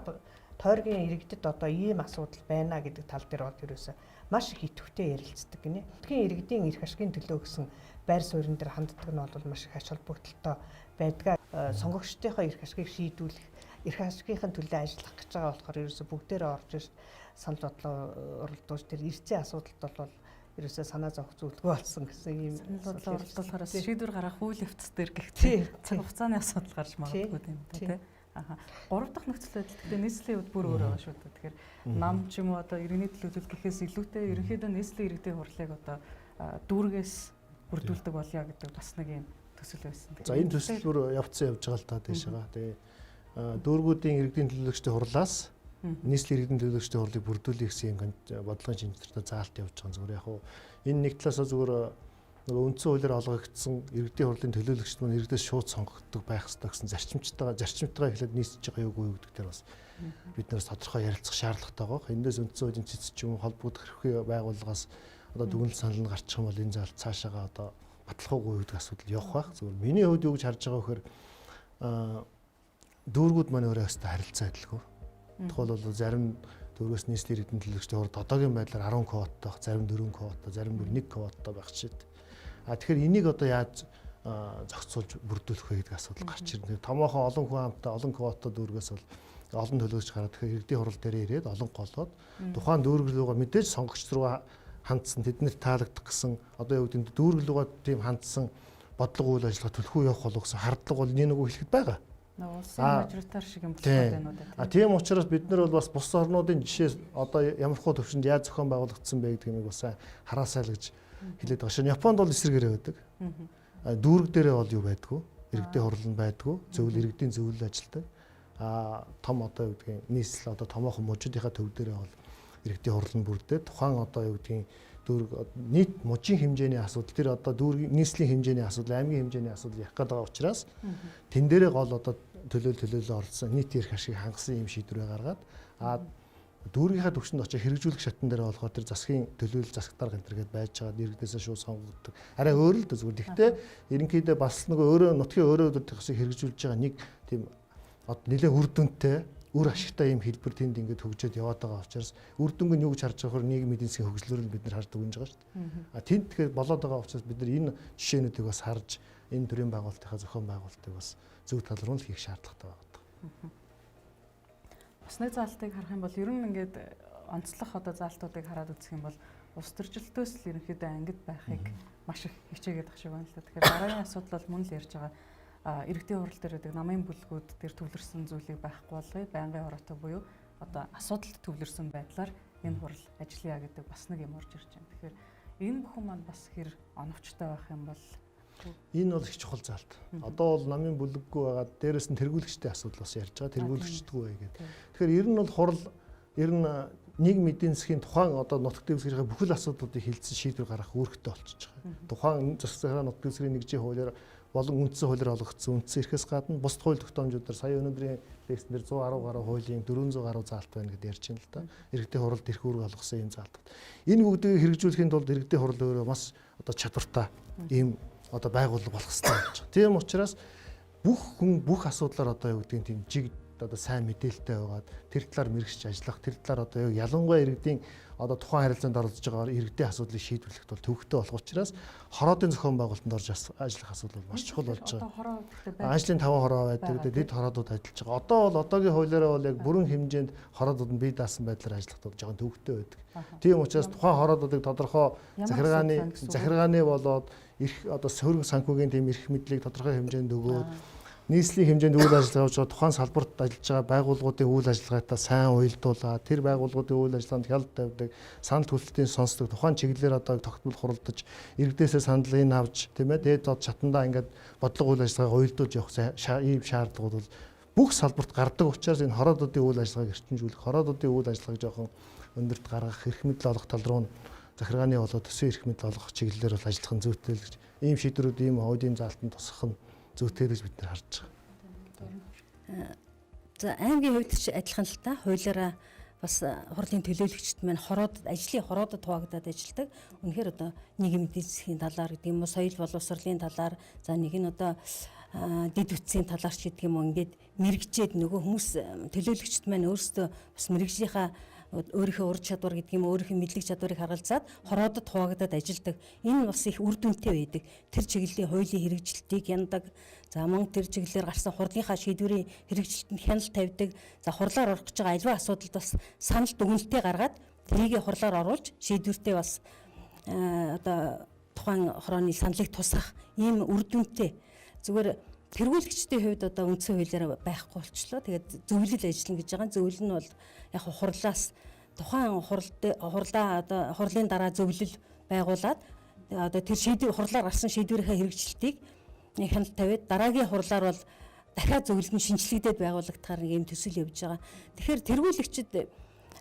тойргийн иргэдэд одоо ийм асуудал байна гэдэг тал дээр бол ерөөсөө маш их идэвхтэй ярилцдаг гинэ. Нутгийн иргэдийн эрх ашигын төлөө гэсэн байр суурин дээр ханддаг нь бол маш их ач холбогдолтой байдгаа. Сонгогчдынхоо эрх ашигыг шийдвүлэх, эрх ашигын төлөө ажиллах гэж байгаа болохоор ерөөсөө бүгдээрээ орж ирж санал бодлоо уралдуулж тэр эрцэн асуудалд бол ерөөсөө санаа зовх зүйлгүй болсон гэсэн ийм санал бодлоо уралдуулахаар шийдвэр гаргах үйл явц дээр гэхдээ цаг хугацааны асуудал гарч магадгүй юм да тий. Аха. Гурав дахь нөхцөл байдал гэхдээ нийслэлийн хувьд бүр өөр байгаа шүү дээ. Тэгэхээр нам ч юм уу одоо иргэний төлөөлөл гэхээс илүүтэй ерөнхийдөө нийслэлийн иргэдийн хурлыг одоо дүүргээс бүрдүүлдэг болёо гэдэг бас нэг юм төсөл байсан. За энэ төсөл бүр явцсан явж байгаа л та тийшээгаа. Тэгээ дүүргүүдийн иргэдийн төлөөлөгчдийн хурлаас нийслэлийн иргэдийн төлөөлөгчдийн хурлыг бүрдүүлэх гэсэн юм бодлогын шинжлэлтэй заалт явж байгаа. Зүгээр яг хуу энэ нэг талаасаа зүгээр нөгөө үндсэн хуулиар олгогдсон иргэдийн хурлын төлөөлөгчд маань иргэдээс шууд сонгогддог байх ёстой гэсэн зарчимтайгаа эхлээд нийцэж байгаа юу гэдэг дээр бас бид нэрс тодорхой ярилцах шаардлагатай байгаа. Эндээс үндсэн хуулийн цэц ч юм уу холбогдох хэрхүү байгууллагаас одоо дүгнэлт санал нь гарчих юм бол энэ заалт цаашаага одоо батлах уугүй гэдэг асуудал явах байх. Зүгээр миний хувьд юу гэж харж байгаа вэхээр дүүргүүд маань өөрөө өстой харилцаа адилгүй. Тухайлбал бол зарим дүүргээс нийслэлийн иргэдийн төлөөлөгчдийн хурд одоогийн байдлаар 10 квоттой, зарим 4 квоттой, зарим бүр 1 квоттой байх шít. А тэгэхээр энийг одоо яаж зохицуулж бүрдүүлэх вэ гэдэг асуудал гарч ирнэ. Томоохон олон хүн амтай, олон квота дүүргээс бол олон төлөөлөгч гараад, тэгэхээр иргэдийн хурал дээр ирээд олон голоод тухайн дүүрэг рүүгээ мэдээж сонгогч руу хандсан, тэднэрт таалагдах гэсэн, одоо юу гэдэг, дүүрэг рүүгээ тийм хандсан бодлого, үйл ажиллагаа түлхүү явах болов гэсэн хардлага бол нэг нөгөө хэлэхэд байгаа. Улсын мажоритар шиг юм болох байна уу? А тийм учраас бид нар бол бас бус орнуудын жишээ, одоо ямар хуу төвшөнд яаж зохион байгуулагдсан бэ гэдэг юмыг бас хараасай л гэж хэлээд байгаа шин. Японд бол эсрэгээрээ байдаг. Дүүрэг дээрээ бол юу байдгүй. Иргэдийн хурал нь байдгүй. Зөвлөл, иргэдийн зөвлөл ажилтдаг. А том, одоо юу гэдгийг, нийслэл, одоо томоохон мужуудынхаа төв дээрээ бол иргэдийн хурал нь бүрдээ, тухайн, одоо юу гэдгийг, дүүрэг нийт мужийн хэмжээний асуудал, тэр одоо дүүргийн нийслэлийн хэмжээний асуудал, аймгийн хэмжээний асуудал ярих гээд байгаа учраас тэн дээрээ гол одоо төлөөлөлөө оролцсон, нийт эрх ашиг хангасан юм шийдвэрээ гаргаад, а дүүргийнхаа төвшөнд очиж хэрэгжүүлэх шатн дээр болохоор тэр засгийн төлөөлөл, засаг дарга энэ төр гээд байж байгаа, иргэдээсээ шууд сонгогддог. Арай өөр л дээ зүгээр. Гэхдээ ерөнхийдөө бас нөгөө өөрөө нутгийн өөрөө удирдах хэрэгжүүлж байгаа нэг тийм одоо нэлээд үр дүнтэй, үр ашигтай юм хэлбэр тэнд ингээд хөгжөөд яваад байгаа учраас үр дүнг нь юу гэж харж байгаа вэ? Нийгмийн эдийн засгийн хөгжлөөр нь бид нар харж дүгнж байгаа шүү дээ. А тэнд тэгэхээр болоод байгаа учраас бид нар энэ жишээнүүдийг бас харж, энэ төрлийн байгуулалтынхаа зохион байгуулалтыг бас зөв тал руу л хийх шаардлагатай байгаа. Бас нэг заалтыг харах юм бол ер нь ингээд онцлох одоо заалтуудыг хараад үзэх юм бол улс төржилтөөс л ерөнхийдөө ангид байхыг маш их хичээгээд ах шиг байна л да. Тэгэхээр дараагийн асуудал бол мөн л ярьж байгаа иргэдийн хурал дээр байдаг намын бүлгүүд дээр төвлөрсөн зүйлийг байхгүй болгоё. Байнгын хороотой буюу одоо асуудалд төвлөрсөн байдлаар энэ хурал ажиллая гэдэг бас нэг юм орж ирж байна. Тэгэхээр энэ бүхэн маань бас хэр оновчтой байх юм бол? Энэ бол их чухал заалт. Одоо бол намын бүлэггүй байгаа, дээрэс нь тэргүүлэгчдийн асуудал бас ярьж байгаа. Тэргүүлэгчдгүй бай гэдэг. Тэгэхээр ер нь бол хурал ер нь нийгэм эдийн засгийн тухайн одоо нутаг дэвсгэрийн бүхэл асуудлуудыг хилцэн шийдвэр гаргах үүрэгтэй болчихж байгаа. Тухайн засаг захиргаа нутаг дэвсгэрийн нэгжийн хуулиар болон үндсэн хуулиар олгогдсон үндсэн эрхээс гадна бусд хууль тогтоомжуудаар, сая өнөөдрийн лекцэн дээр 110 гаруй хуулийн 400 гаруй заалт байна гэдээ ярьж байна л да. Иргэдийн хуралд эрх үүрэг олгосон ийм заалтууд. Энэ бүгдийг хэрэгжүүлэхийн тулд иргэдийн хурал өөрөө маш одоо чадвартай ийм одоо байгууллага болох хэрэгтэй болж байгаа. Тийм учраас бүх хүн бүх асуудлаар, одоо юу гэдгийг, тийм жиг одоо сайн мэдээлэлтэй байгаад, тэр талаар мэрэгч ажиллах, тэр талаар одоо яг ялангуяа иргэдийн одоо тухайн харилцаанд оролцож байгаа иргэдийн асуудлыг шийдвэрлэхэд бол төвөгтэй болох учраас хороодын зохион байгуулалтанд орж ажиллах асуудал бол маш чухал болж байгаа. Ажлын 5 хороо байдаг, дэд хороодууд ажиллаж байгаа. Одоо бол одоогийн хуулиараа бол яг бүрэн хэмжээнд хороодууд нь бие даасан байдлаар ажиллахад бол жоохон төвөгтэй байдаг. Тийм учраас тухайн хороодуудыг тодорхой захиргааны болоод эрх, одоо сөрөг санхүүгийн тийм эрх мэдлийг тодорхой хэмжээнд өгөөд, нийслэлийн хэмжээнд үйл ажиллагаа явуулж байгаа, тухайн салбарт ажиллаж байгаа байгууллагуудын үйл ажиллагаатай сайн уялдуулаад, тэр байгууллагуудын үйл ажиллагаанд хяналт тавьдаг, санал хүсэлтийн сонсдог, тухайн чиглэлээр одоо тогтмол хуралдаж, иргэдээсээ саналыг авч, тийм ээ, дээд зод шатандаа ингээд бодлого, үйл ажиллагааг уялдуулж явах ийм шаардлагууд бол бүх салбарт гардаг учраас энэ хороодуудын үйл ажиллагааг эрчимжүүлэх, хороодуудын үйл ажиллагааг жоохон өндөрт гаргах, эрх мэдэл олох тал руу, захиргааны болоод төсвийн эрх мэдэл олгох чиглэлээр бол ажиллах нь зүйтэй л гэж, ийм шийдвэрүүд, ийм хуулийн заалтанд тусах нь зүйтэй гэж бид нар харж байгаа. За, аймгийн хувьд ч адилхан л та, хуулиараа бас хурлын төлөөлөгчд маань хороод, ажлын хороодод хуваагдаад ажилладаг. Үнэхээр одоо нийгмийн эдийн засгийн талаар гэдэг юм уу, соёл боловсролын талаар, за нэг нь одоо дэд бүтцийн талаар ч гэдэг юм уу, ингээд мэрэгжээд нөгөө хүмүүс, төлөөлөгчд маань өөрсдөө бас мэрэгжлийнхаа, өөрийнхөө ур чадвар гэдэг юм, өөрийнхөө мэдлэг чадварыг харгалзаад хороодод хуваагдаад ажилладаг. Энэ бас их үр дүнтэй байдаг. Тэр чиглэлийн хуулийн хэрэгжилтийг хянадаг. За, мөн тэр чиглэлээр гарсан хурлынхаа шийдвэрийн хэрэгжилтэнд хяналт тавьдаг. За, хурлаар орох гэж байгаа аливаа асуудалд бас санал дүгнэлтээ гаргаад, тэрийгэ хурлаар оруулж, шийдвэртээ бас одоо тухайн хорооны саналыг тусгах ийм үр дүнтэй. Зүгээр тэргүүлэгчдийн хувьд одоо үндсэн хуулиар байхгүй болчлоо. Тэгээд зөвлөл ажиллана гэж байгаа. Зөвлөл нь бол яг хурлаас тухайн хурлаа, одоо хурлын дараа зөвлөл байгуулад, одоо тэр шийдвэр, хурлаар гарсан шийдвэрийнхээ хэрэгжилтийг хяналт тавиад, дараагийн хурлаар бол дахиад зөвлөл нь шинчлэгдээд байгуулагдахаар нэг юм төсөл явж байгаа. Тэгэхээр тэргүүлэгчид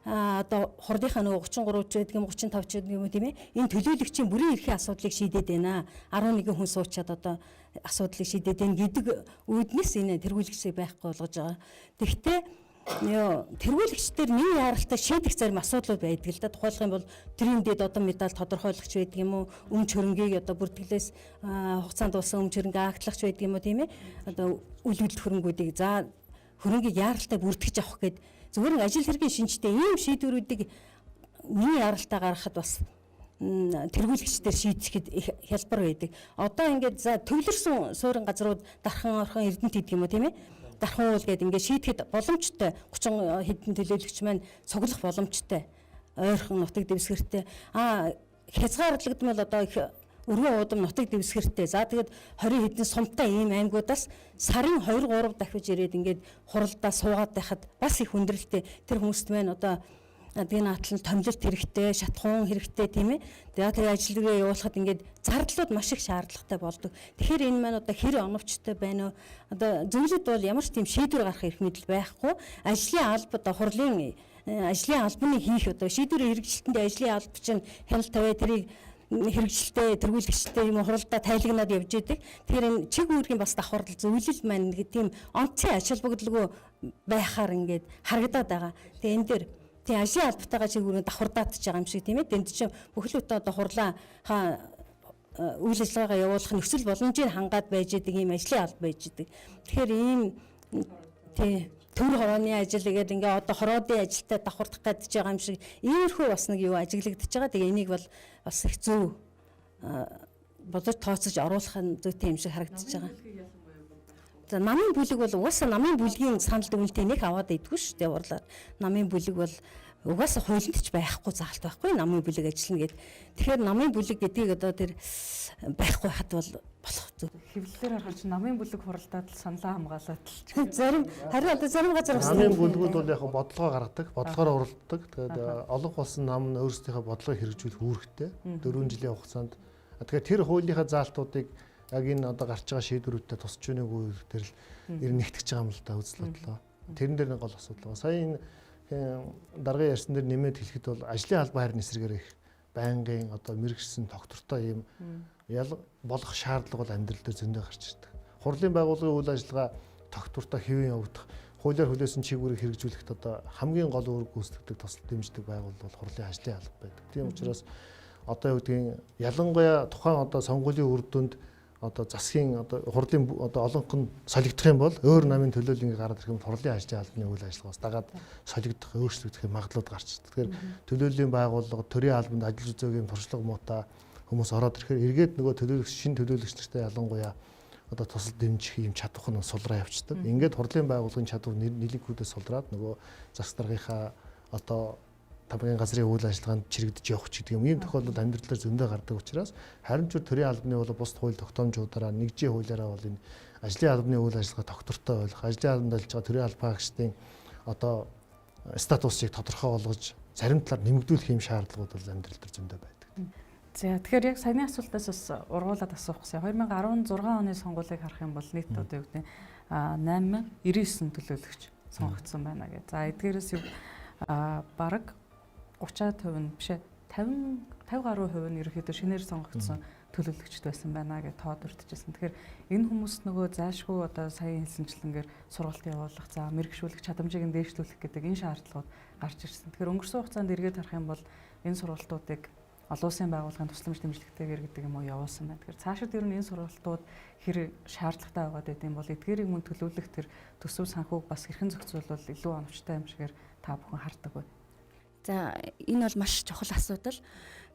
одоо хурлынхаа нөгөө 33 ч гэдэг юм, 35 ч гэдэг юм уу, тийм ээ, энэ төлөөлөгчийн бүрийн эрхийн асуудлыг шийдээд байна. 11 хүн суучаад одоо асуудлыг шийдээд байна гэдэг үүднээс энэ тэргүүлэгчийг байхгүй болгож байгаа. Тэгвэл ёо тэргүүлэгчдэр нэг яаралтай шийдэх зарим асуудлууд байдаг л да. Тухайлах юм бол тэрийн дэд одоо медаль тодорхойлогч байдаг юм уу? Өмч хөрөнгийг одоо бүртгэлээс хугацаанд дууссан өмч хөрөнгө актлахч байдаг юм уу, тийм ээ? Одоо үл үл хөрөнгүүдийг, за, хөрөнгийг яаралтай бүртгэж авах гээд зүгээр нэг ажил хэргийн шинжтэй ийм шийдвэрүүдийг миний яаралтай гаргахад бас тэргүүлэгчдэр шийдэхэд их хялбар байдаг. Одоо ингээд за төвлөрсөн суурин газрууд Дархан, Орхон, Эрдэнэт гэдэг юм уу, тийм ээ? Дархан уул гэдэг ингээд шийдэхэд боломжтой 30 хэдэн төлөөлөгч маань цуглах боломжтой. Ойрхон нутаг дэвсгэртэй. Хязгаарлагдмал одоо их өргөн уудам нутаг дэвсгэртэй. За тэгээд 20 хэдэн сумтай ийм аймагудаас сарын 2 3 дахиж ирээд ингээд хуралдаа суугаад байхад бас их хүндрэлтэй. Тэр хүмүүст маань одоо тэгээ наатал нь томилолт хэрэгтэй, шатхуун хэрэгтэй, тийм ээ. Тэгээ ажилгаа явуулахад ингээд зардлууд маш их шаардлагатай болдог. Тэгэхээр энэ маань одоо хэр оновчтой байна вэ? Одоо зөвлөд бол ямар ч тийм шийдвэр гаргах эрх мэдэл байхгүй. Ажлын алба одоо хурлын ажлын албаны хийх одоо шийдвэрийн хэрэгжилтэнд ажлын алба чинь хяналт тавиа, тэрийг хэрэгжилтэй, тэргүүлэгчтэй юм хуралдаа тайлагнаад явж идэг. Тэгэхээр энэ чиг үүргийн бас давхарлал зөвлөл маань нэг тийм онцгой ач холбогдолгүй байхаар ингээд харагдаад байгаа. Тэгээ энэ дээр тийм ажлын албатайгаа чиг үүргийн давхардаатж байгаа юм шиг, тийм ээ. Тэнд чинь бүхэл бүтэн одоо хурлаа үйл ажиллагаагаа явуулах нөхцөл боломжийг хангаад байж идэг ийм ажлын алба байж идэг. Тэгэхээр ийм тий төр хорооны ажил гэдэг ингээ одоо хороодын ажилтай давхардах гэж байгаа юм шиг иймэрхүү бас нэг юу ажиглагдчихж байгаа. Тэгээ энийг бол бас их зөв бодож тооцож оруулах нь зүйтэй юм шиг харагдчихж байгаа. За намын бүлэг бол угаасаа намын бүлгийн санал дүгнэлтийг нэг аваад идэггүй шүү дээ урлаар. Намын бүлэг бол угаасаа хуулинд ч байхгүй заалт байхгүй, намын бүлэг ажиллана гэд. Тэгэхээр намын бүлэг гэдгийг одоо тэр байхгүй хад бол болох зүг. Хэвлэлээр харахад чинь намын бүлэг хуралдаад л саналаа хамгаалаад л. Зарим харин одоо зарим газар бас намын бүлгүүд бол яг бодлогоо гаргадаг, бодлогоор уралддаг. Тэгээд олон улсын нам нь өөрсдийнхөө бодлогыг хэрэгжүүлэх үүрэгтэй 4 жилийн хугацаанд. Тэгэхээр тэр хуулийнхаа заалтуудыг яг энэ одоо гарч байгаа шийдвэрүүдтэй тусч үүнийгүй тэр л ер нь нэгтгэж байгаа юм л да үзэл бодлоо. Тэрэн дээр нэг гол асуудал байгаа. Сая энэ даргын ярьсан дээр нэмээд хэлэхэд бол ажлын албан харин эсрэгээр их байнгын одоо мэрэгсэн тогтвортой юм ял болох шаардлага бол амьдрал дээр зөндөө гарч ирдэг. Хурлын байгууллагын үйл ажиллагаа тогтвортой хэвэн явагдах, хуулиар хүлээсэн чигүүрийг хэрэгжүүлэхэд одоо хамгийн гол үүрэг гүйцэтгэдэг, тусал дэмждэг байгууллага бол хурлын ажлын алба байдаг. Тийм учраас одоо юу гэдгийг ялангуяа тухайн одоо сонгуулийн үр дүнд одоо засгийн одоо хурлын одоо олонх нь солигдох юм бол өөр намын төлөөлөл ингээ гараад ирэх юм бол хурлын ажлын албаны үйл ажиллагаа бас дагаад солигдох, өөрчлөгдөх магадлалууд гарч ирдэг. Тэгэхээр төлөөллийн байгууллага, төрийн албанд ажиллаж үзээгийн туршлага муутай хүмүүс ороод ирэхээр эргээд нөгөө төлөөлөгч, шинэ төлөөлөгч нартай ялангуяа одоо тусал дэмжих юм чадвар нь сулраа явцдаг. Ингээд хурлын байгууллагын чадвар нэлэггүүдээ сулраад нөгөө засаг даргынхаа одоо тамгын газрын үйл ажиллагаанд чирэгдэж явах ч гэдэг юм. Ийм тохиолдол амьдралаар зөндөө гардаг учраас харин ч төрийн албаны бол бусд хууль тогтоомжуудаараа нэгжийн хуулиараа бол энэ ажлын албаны үйл ажиллагаа тогтвортой байх, ажлын албанд ажиллаж байгаа төрийн албаагчдын одоо статусыг тодорхой болгож зарим талаар нэмэгдүүлэх юм шаардлагууд бол амьдрал дээр зөндөө байдаг. За тэгэхээр яг саяны асуултаас бас ургуулад асуух гэсэн. 2016 оны сонгуулийг харах юм бол нийт одоо юу гэдэг 8099 төлөөлөгч сонгогдсон байна гэх. За эдгээрээс юу бараг 30% нь биш 50 50 гаруй хувь нь ерөнхийдөө шинээр сонгогдсон төлөөлөгчд байсан байна гэж тоод өртөжсэн. Тэгэхээр энэ хүмүүс нөгөө зайлшгүй одоо сая хэлсэнчлэнгээр сургалт явуулах, за мэрэгшүүлэх чадамжийг нь дээшлүүлэх гэдэг энэ шаардлагууд гарч ирсэн. Тэгэхээр өнгөрсөн хугацаанд эргээд харах юм бол энэ сургалтуудыг олон улсын байгууллагын тусламж дэмжлэгтэйгээр гэдэг юм уу явуулсан байна. Тэгэхээр цаашид ер нь энэ сургалтууд хэр шаардлагатай байгаад байт юм бол эдгээрийг мөн төлөвлөх тэр төсөв санхүүг бас хэрхэн зохицуулбал илүү оновчтой юм шигээр та бүхэн хардаг вэ? За энэ бол маш чухал асуудал.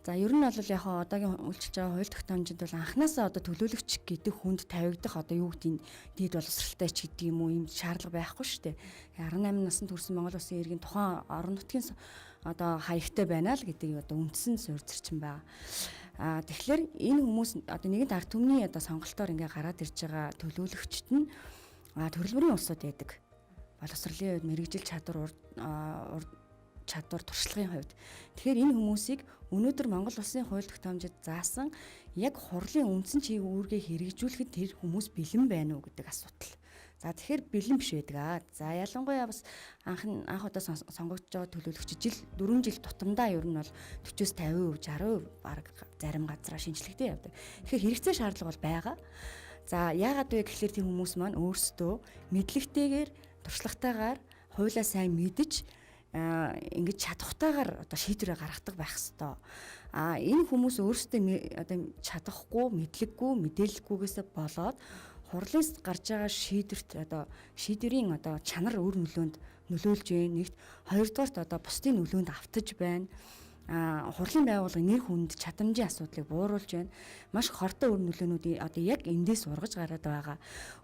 За ер нь бол яг одоогийн үйлчилж байгаа хууль тогтоомжинд бол анханасаа одоо төлөөлөгч гэдэг хүнд тавигдах одоо юу гэдгийг дээд боловсралтай ч гэдэг юм уу ийм шаардлага байхгүй шүү дээ. 18 наснд хүрсэн Монгол улсын иргэн тухайн орон нутгийн одоо хаягтай байна л гэдэг одоо үндсэн суурь зарчим байгаа. А тэгэхээр энэ хүмүүс одоо нэгэнт ард түмний одоо сонголтоор ингээ гараад ирж байгаа төлөөлөгчд нь төрөл бүрийн улсууд байдаг. Боловсролын хувьд, мэрэгжил чадвар, чадвар, туршлагын хувьд. Тэгэхээр энэ хүмүүсийг өнөөдөр Монгол улсын хууль тогтоомжид заасан яг хурлын үндсэн чиг үүргээ хэрэгжүүлэхэд тэр хүмүүс бэлэн байна уу гэдэг асуудал. За тэгэхээр бэлэн биш байдаг аа. За ялангуяа бас анх удаа сонгогдож байгаа төлөөлөгч жил 4 жил тутамдаа ер нь бол 40-оос 50%, 60% бараг зарим газараа шинжлэхдээ явдаг. Тэгэхээр хэрэгцээ шаардлага бол байгаа. За яагаад вэ гэхлээр тийм хүмүүс маань өөрсдөө мэдлэгтэйгээр, туршлагатайгаар хуулиа сайн мэдэж ингэж чадахтайгаар одоо шийдвэрээ гаргадаг байх хэвээр. А энэ хүмүүс өөрсдөө одоо чадахгүй, мэдлэггүй, мэдээлэлгүйгээсээ болоод хурлын гарч байгаа шийдвэрт одоо шийдвэрийн одоо чанар өөр нөлөөнд нөлөөлж байна. Нэгт, хоёрдугаарт одоо бусдын нөлөөнд автаж байна. Хурлын байгууллагын нэр хүнд, чадамжийн асуудлыг бууруулж байна. Маш хортой үр нөлөөнүүдийг одоо яг эндээс ургаж гараад байгаа.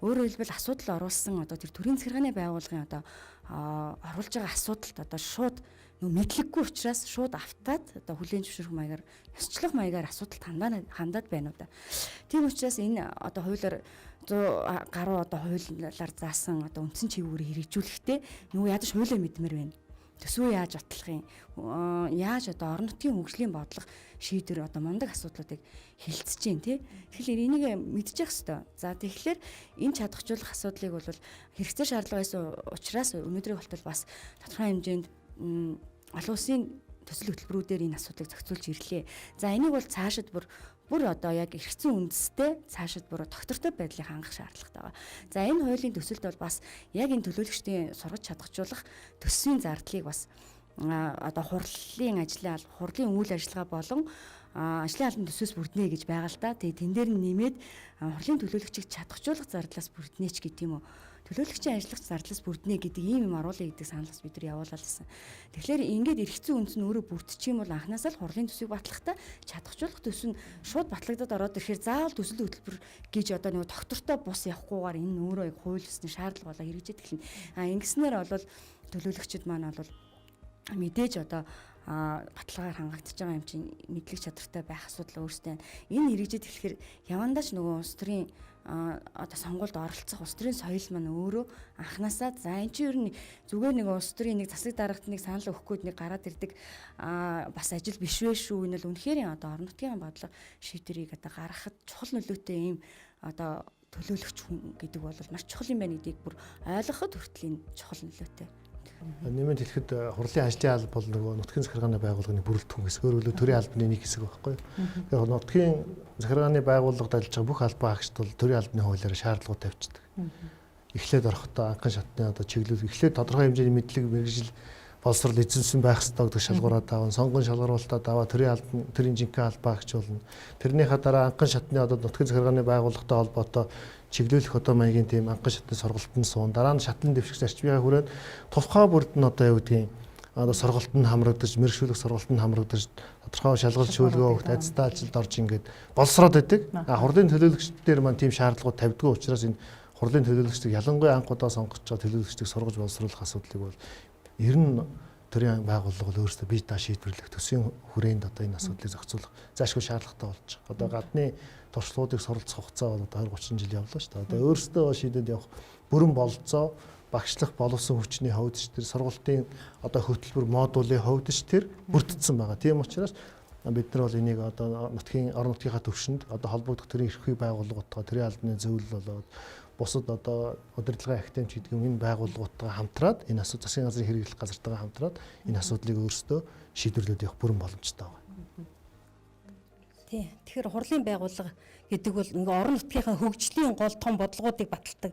Өөрөөр хэлбэл асуудал оруулсан одоо тэр төрийн захиргааны байгууллагын одоо оруулж байгаа асуудалд одоо шууд нөө мэдлэггүй учраас шууд автаад одоо хүлээн зөвшөөрөх маягаар, ёсчлох маягаар асуудалд хандаад байна уу да. Тийм учраас энэ одоо хуулиар 100 гаруй одоо хуулиар заасан одоо үндсэн чигүүрийг хэрэгжүүлэхдээ нөгөө ядаж хуулиар мэдмээр байна. Төсвөө яаж батлах юм? Яаж одоо орон нутгийн хөгжлийн бодлого шийдвэр одоо мундаг асуудлуудыг хилцэж гин тий. Тэгэхээр энийг мэдчих хэвээр. За тэгэхээр энэ чадахжуулах асуудлыг бол хэрэгцээ шаардлага байсан учраас өнөөдрийг болтол бас тодорхой хэмжээнд олон улсын төсөл хөтөлбөрүүдээр энэ асуудлыг зохицуулж ирлээ. За энийг бол цаашид бүр одоо яг эргэцэн үндэстэй цаашид бүр тогтвортой байдлыг хангах шаардлагатай байгаа. За энэ хуулийн төсөлд бол бас яг энэ төлөөлөгчдийн сургаж чадахжуулах төсвийн зардлыг бас одоо хурлын ажлын хурлын үйл ажиллагаа болон ажлын албан төсвөөс бүрднэ гэж байгаа л да. Тэгээ тэн дээр нь нэмээд хурлын төлөөлөгчийг чадахжуулах зардлаас бүрднэ ч гэдэг юм уу. Төлөөлөгчийн ажиллах зардлаас бүрднэ гэдэг ийм юм оруулъя гэдэг санал бас бид нар явуулаад байсан. Тэгэхээр ингээд эргэцэн үндэс нь өөрөө бүрдчих юм бол анханасаа л хурлын төсвийг батлахдаа чадахжуулах төсөв нь шууд батлагдаад ороод ирэхээр заавал төсөл хөтөлбөр гэж одоо нөгөө тогтвортой бус явахгүйгээр энэ нь өөрөө яг хууль ёсны шаардлага болоо хэрэгжээд эхэлнэ. А ингэснээр бол төлөөлөгчд маань бол мэдээж одоо баталгаар хангагдчихж байгаа юм чинь мэдлэг чадвартай байх асуудал өөрсдөө байна. Энэ хэрэгжээд эхлэхээр явандаа ч нөгөө улс төрийн одоо сонгуульд оролцох улс төрийн соёл маань өөрөө анханасаа за энэ чинь ер нь зүгээр нэг улс төрийн нэг засаг дарагт нэг санал өгөх гээд нэг гараад ирдэг бас ажил биш вэ шүү. Энэ бол үнэхээр одоо орон нутгийн бодлого шийдвэрийг одоо гаргахад чухал нөлөөтэй ийм одоо төлөөлөгч хүн гэдэг бол маш чухал юм байна гэдгийг бүр ойлгоход хүртэл энэ чухал нөлөөтэй. Нэмээд хэлэхэд хурлын ажлын алба бол нөгөө нутгийн захиргааны байгууллагын бүрэлдэхүүн хэсэг, өөрөөр хэлбэл төрийн албаны нэг хэсэг байхгүй. Тэгэхээр нутгийн захиргааны байгууллагад ажиллаж байгаа бүх албан хаагчид бол төрийн албаны хуулиар шаардлагууд тавьчихдаг. Эхлээд орохдоо анхан шатны одоо чиглэл, эхлээд тодорхой хэмжээний мэдлэг, мэргэжил, боловсрол эзэмсэн байх ёстой гэдэг шалгуураа даван, сонгон шалгаруулалтаа даваа төрийн албан, төрийн жинхэнэ албан хаагч болно. Тэрнийхээ дараа анхан шатны одоо нутгийн захиргааны байгууллагатай холбоотой чиглүүлэх одоо маягийн тийм анхан шатны сургалтанд суун. Дараа нь шатлан дэвших зарчмын хүрээнд тухай бүрд нь одоо юу гэдгийг одоо сургалтанд хамрагдаж, мэрэгшүүлэх сургалтанд хамрагдаж, тодорхой шалгалт шүүлгөө өгт ажилтаа ажилд орж ингээд боловсроод байдаг. А хурлын төлөөлөгчдөр маань тийм шаардлагууд тавьдгүй учраас энэ хурлын төлөөлөгчдийг ялангуяа анх удаа сонгож байгаа төлөөлөгчдийг сургаж боловсруулах асуудлыг бол ер нь төрийн байгууллага бол өөрсдөө бие даа шийдвэрлэх төсвийн хүрээнд одоо энэ асуудлыг зохицуулах заашгүй шаардлагатай болж байгаа. Одоо гадны туршлагуудыг суралцах хугацаа бол одоо 20 30 жил явлаа шүү дээ. Одоо өөрсдөө шийдээд явах бүрэн бололцоо багшлах боловсон хүчний хувьд ч тэр сургалтын одоо хөтөлбөр модулын хувьд ч тэр бүрдсэн байгаа. Тийм учраас бид нар бол энийг одоо нутгийн орон нутгийнхаа төвшөнд одоо холбогдох төрийн эрх бий байгууллагуудтай төрийн албаны зөвлөл болоод бусад одоо удирдлагын академич гэдэг юм энэ байгууллагуудтайгаа хамтраад энэ асуудал засгийн газрын хэрэглэх газартайгаа хамтраад энэ асуудлыг өөрсдөө шийдвэрлээд явах бүрэн боломжтой байгаа. Тий. Тэгэхээр хурлын байгууллага гэдэг бол ингээ орон нутгийнхаа хөгжлийн гол том бодлогоодыг баталдаг,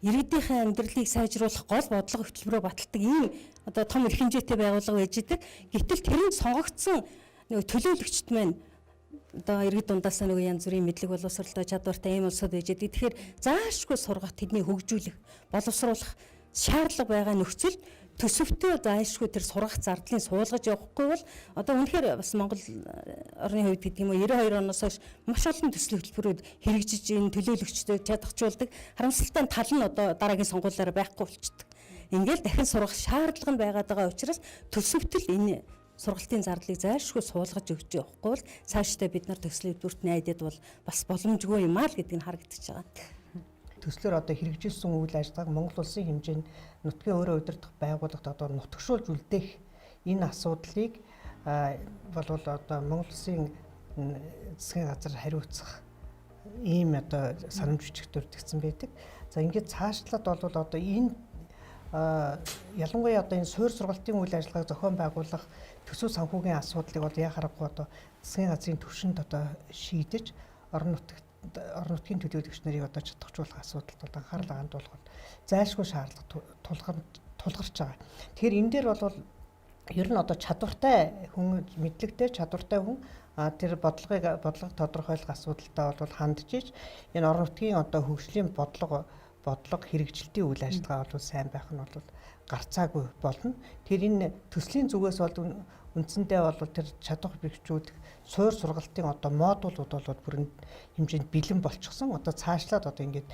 иргэдийнхээ амьдралыг сайжруулах гол бодлого хөтөлбөрөөр баталдаг ийм одоо том эрх хэмжээтэй байгууллага байж идэг. Гэтэл тэрэнд сонгогдсон нөгөө төлөөлөгчд маань одоо иргэд дундаасаа нөгөө янз бүрийн мэдлэг боловсролтой чадвартай ийм улсууд байж идэг. Тэгэхээр заашгүй сургах, тэдний хөгжүүлэх, боловсруулах шаардлага байгаа нөхцөлд төсөвтөө заашгүй тэр сургах зардлыг суулгаж явахгүй бол одоо үнэхээр бас Монгол орны хувьд гэдэг юм уу 92 оноос хойш маш олон төсөл хөтөлбөрүүд хэрэгжиж энэ төлөөлөгчдөд чадахжуулдаг. Харамсалтай нь тал нь одоо дараагийн сонгуулиар байхгүй болчдөг. Ингээл дахин сургах шаардлага нь байгаад байгаа учраас төсөвтөл энэ сургалтын зардлыг зайлшгүй суулгаж өгч явахгүй бол цаашдаа бид нар төслийн хөтөлбөрт найдаад бол бас боломжгүй юм аа л гэдгийг нь харагдаж байгаа. Төслөөр одоо хэрэгжүүлсэн үйл ажиллагааг Монгол улсын хэмжээнд нутгийн өөрөө удирдах байгууллагт одоо нутагшуулж үлдээх энэ асуудлыг болвол одоо Монгол улсын засгийн газар хариуцах ийм одоо санамж бичиг дурдгдсан байдаг. За ингээд цаашлаад бол одоо энэ ялангуяа одоо энэ суурь сургалтын үйл ажиллагааг зохион байгуулах төсөв санхүүгийн асуудлыг бол яа харахгүй одоо засгийн газрын түвшинд одоо шийдэж орон нутгийн төлөөлөгч нарыг одоо чадахжуулах асуудалд бол анхаарал хандуулах зайлшгүй шаардлага тулгарч байгаа. Тэгэхээр энэ дээр бол ер нь одоо чадвартай хүн, мэдлэгтэй чадвартай хүн тэр бодлогыг тодорхойлох асуудалтай бол хандж иж энэ орон нутгийн одоо хөгжлийн бодлого хэрэгжилтийн үйл ажиллагаа бол сайн байх нь бол гарцаагүй болно. Тэр энэ төслийн зүгээс бол үндсэндээ бол тэр чадвар бэхжүүлэх суур сургалтын одоо модулууд бол бүрэн хэмжээнд бэлэн болчихсон. Одоо цаашлаад одоо ингээд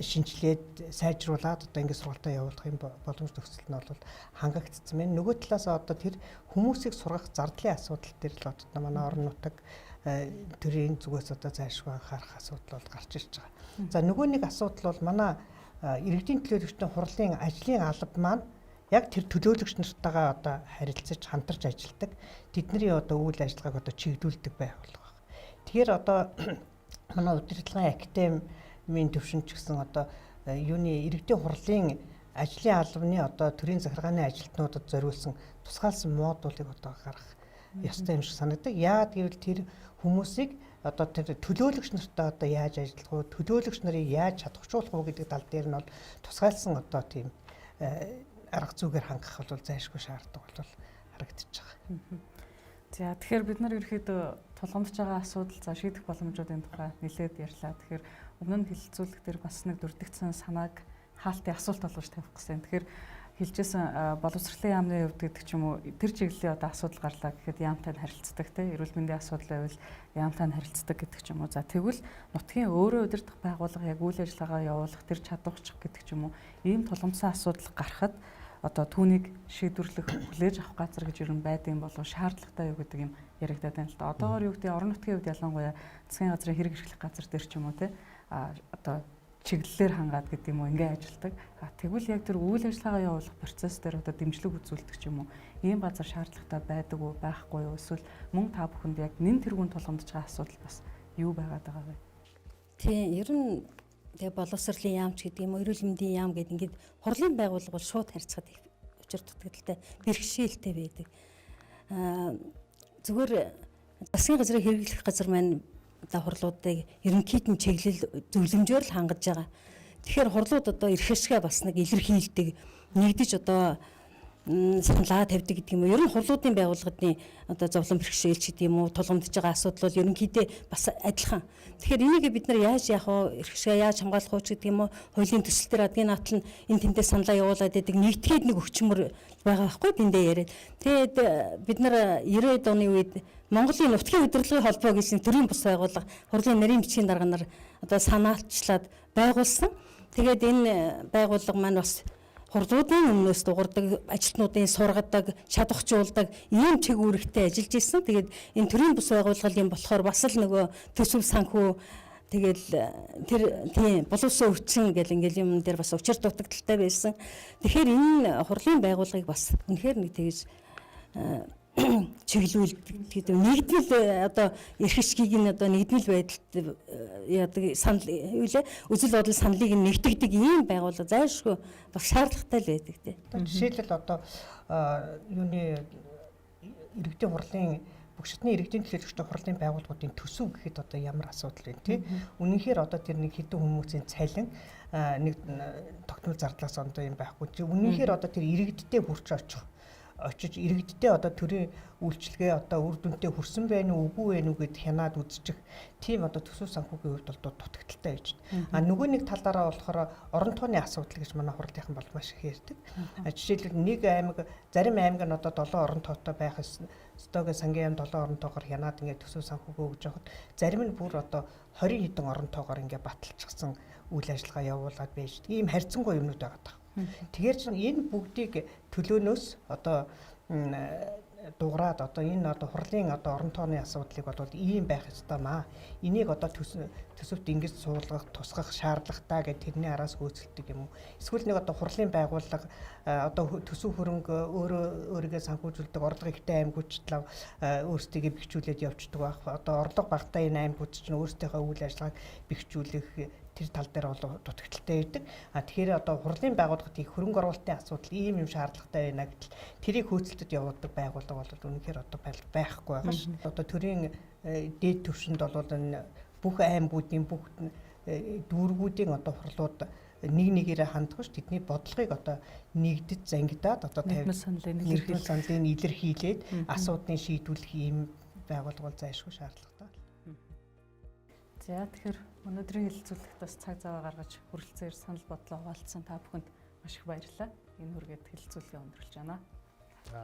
шинжилээд сайжруулад одоо ингээд сургалтаа явуулах юм боломж төгсөл нь бол хангагдсан байна. Нөгөө талаас одоо тэр хүмүүсийг сургах зардлын асуудал дээр л одоо манай орон нутаг төрийн зүгээс одоо зайлшгүй анхаарах асуудал бол гарч ирж байгаа. За нөгөө нэг асуудал бол манай иргэдийн төлөөлөгчдийн хурлын ажлын алба маань яг тэр төлөөлөгч нартайгаа одоо харилцаж хамтарч ажилладаг тэдний одоо үйл ажиллагааг одоо чиглүүлдэг байгууллага байна. Тэгэхээр одоо манай удирдлагын академийн төвшөнд ч гэсэн одоо юуны иргэдийн хурлын ажлын албаны одоо төрийн захиргааны ажилтнуудад зориулсан тусгаалсан модулыг одоо гаргах ёстой юм шиг санагддаг. Яагаад гэвэл тэр хүмүүсийг одоо тэр төлөөлөгч нартай одоо яаж ажиллах вэ? Төлөөлөгч нарыг яаж чадахжуулах уу гэдэг тал дээр нь бол тусгаалсан одоо тийм арга зүгээр хангах бол зайлшгүй шаарддаг бол харагдаж байгаа. За тэгэхээр бид нар ерөөхдөө тулгамдж байгаа асуудал за шийдэх боломжуудын тухай нэлээд ярьлаа. Тэгэхээр өмнө нь хэлэлцүүлэг дээр бас нэг дурдгдсан санааг хаалтын асуулт болгож тавих гэсэн. Тэгэхээр хэлжсэн боловсролын яамны хувьд гэдэг ч юм уу тэр чиглэлийн одоо асуудал гарлаа гэхэд яамтай нь харилцдаг те эрүүл мэндийн асуудал байвал яамтай нь харилцдаг гэдэг ч юм уу. За тэгвэл нутгийн өөрөө удирдах байгууллага яг үйл ажиллагаа явуулах тэр чадварчих гэдэг ч юм уу ийм тулгамдсан асуудал гарахад одоо түүнийг шийдвэрлэх хүлээж авах газар гэж ер нь байдсан болов шаардлагатай юу гэдэг юм яригадаад байна л да. Одоогоор юу гэдэг орон нутгийн хувьд ялангуяа засгийн газрын хэрэг эрхлэх газар дээр ч юм уу те одоо чиглэлээр хангаад гэдэг юм уу ингээ ажилтдаг. А тэгвэл яг тэр үйл ажиллагаа явуулах процесс дээр одоо дэмжлэг үзүүлдэг ч юм уу ийм газар шаардлагатай байдаг уу байхгүй юу эсвэл мөн та бүхэнд яг нэн тэргүүн тулгамдж байгаа асуудал бас юу байгаад байгаа вэ? Тийм ер нь тэгээ боловсролын яам ч гэдэг юм уу эрүүл мэндийн яам гэдэг ингээд хурлын байгууллага бол шууд харьцаад учир дутагдaltaй бэрхшээлтэй байдаг. Зүгээр засгийн газрыг хэрэглэх газар маань одоо хурлуудыг ерөнхийд нь чиглэл зөвлөмжөөр л хангаж байгаа. Тэгэхээр хурлууд одоо эрх ашгаа бас нэг илэрхийлдэг, нэгдэж одоо саналаа тавьдаг гэдэг юм уу. Ер нь хурлуудын байгууллагын одоо зовлон бэрхшээл ч гэдэг юм уу, тулгамдж байгаа асуудал бол ерөнхийдөө бас адилхан. Тэгэхээр энийг бид нар яаж яах вэ? Эрх ашгаа яаж хамгаалах вэ гэдэг юм уу? Хуулийн төсөл дээр адгийн наатал нь энэ тэндээ саналаа явуулаад байдаг нэгтгэхэд нэг өчмөр байгаа байхгүй тэндээ яриад. Тэгээд бид нар 90-ад оны үед Монголын нутгийн удирдлагын холбоо гэсэн төрийн бус байгууллага хурлын нарийн бичгийн дарга нар одоо санаалчлаад байгуулсан. Тэгээд энэ байгууллага маань бас хурлуудын өмнөөс дуурдаг, ажилтнуудын сургадаг, чадварчуулдаг ийм чиг үүрэгтэй ажиллаж исэн. Тэгээд энэ төрийн бус байгууллагын болохоор бас л нөгөө төсөв санхүү тэгэл тэр тийм боловсон өвчин гэл ингээл юм дээр бас учир дутагдaltaй байсан. Тэгэхээр энэ хурлын байгууллагыг бас үнэхээр нэг тэгж чиглүүлдэг гэдэг нэгдмэл одоо эрх ашгийг нь одоо нэгдмэл байдалд яадаг санал юу лээ үзэл бодол саналыг нь нэгтгэдэг ийм байгууллага зайлшгүй бас шаардлагатай л байдаг тий. Жишээлбэл одоо юуны иргэдийн хурлын бүх шатны иргэдийн төлөөлөгчдийн хурлын байгууллагуудын төсөв гэхэд одоо ямар асуудал вэ тий. Үнэнхээр одоо тэр нэг хэдэн хүмүүсийн цалин нэг тогтмол зардлаас ондоо юм байхгүй. Үнэнхээр одоо тэр иргэдтэй хүрч очих очиж иргэдтэй одоо төрийн үйлчилгээ одоо үр дүнтэй хүрсэн байна уу үгүй вэ нү гэд хянаад үзчих тийм одоо төсөв санхүүгийн хувьд бол дутагдaltaй байж байна. А нөгөө нэг талаараа болохоор орон тооны асуудал гэж манай хурлынхан бол маш их ярьдаг. Жишээлбэл нэг аймаг зарим аймаг нь одоо 7 орон тоотой байх ёстойг сангийн яам 7 орон тоогоор хянаад ингээд төсөв санхүүгөө өгж явахад зарим нь бүр одоо 20 хэдэн орон тоогоор ингээд баталчихсан үйл ажиллагаа явуулаад байж. Ийм харьцангуй юмнууд байгаа даа. Тэгэхээр чинь энэ бүгдийг төлөөнөөс одоо дуграад одоо энэ одоо хурлын одоо орон тооны асуудлыг бол ийм байх ёстой маа. Энийг одоо төсөвт ингэж суулгах, тусгах шаардлагатай гэх тэрний араас хөөцөлдөг юм уу? Эсвэл нэг одоо хурлын байгууллага одоо төсөв хөрөнгө өөрөө өөрийгөө санхүүжүүлдэг орлого ихтэй аймагуд өөрсдийгөө бэхжүүлээд явцдаг байх. Одоо орлого багатай энэ аймагуд чинь өөрсдийнхөө үйл ажиллагааг бэхжүүлэх тэр тал дээр бол дутагдaltaй байдаг. А тэгэхээр одоо хурлын байгууллагад их хөрөнгө оруулалтын асуудал ийм юм шаардлагатай байна гэтэл тэрийг хөөцөлдөд явуулдаг байгууллага бол үнэхээр одоо байхгүй байгаа ш. Одоо төрийн дээд түвшинд бол энэ бүх аймагуудын бүх дүүргүүдийн одоо хурлууд нэг нэгээрээ хандах ш. Тэдний бодлогыг одоо нэгдэж зангидаад одоо нэгдмэл саналыг илэрхийлээд асуудлыг шийдвэрлэх ийм байгууллага бол зайлшгүй шаардлагатай. За тэгэхээр өнөөдрийн хэлэлцүүлэгт бас цаг зав гаргаж хүрэлцээр санал бодлоо хуваалцсан та бүхэнд маш их баярлалаа. Энэ хүргээд хэлэлцүүлгээ өндөрлөж байна. За.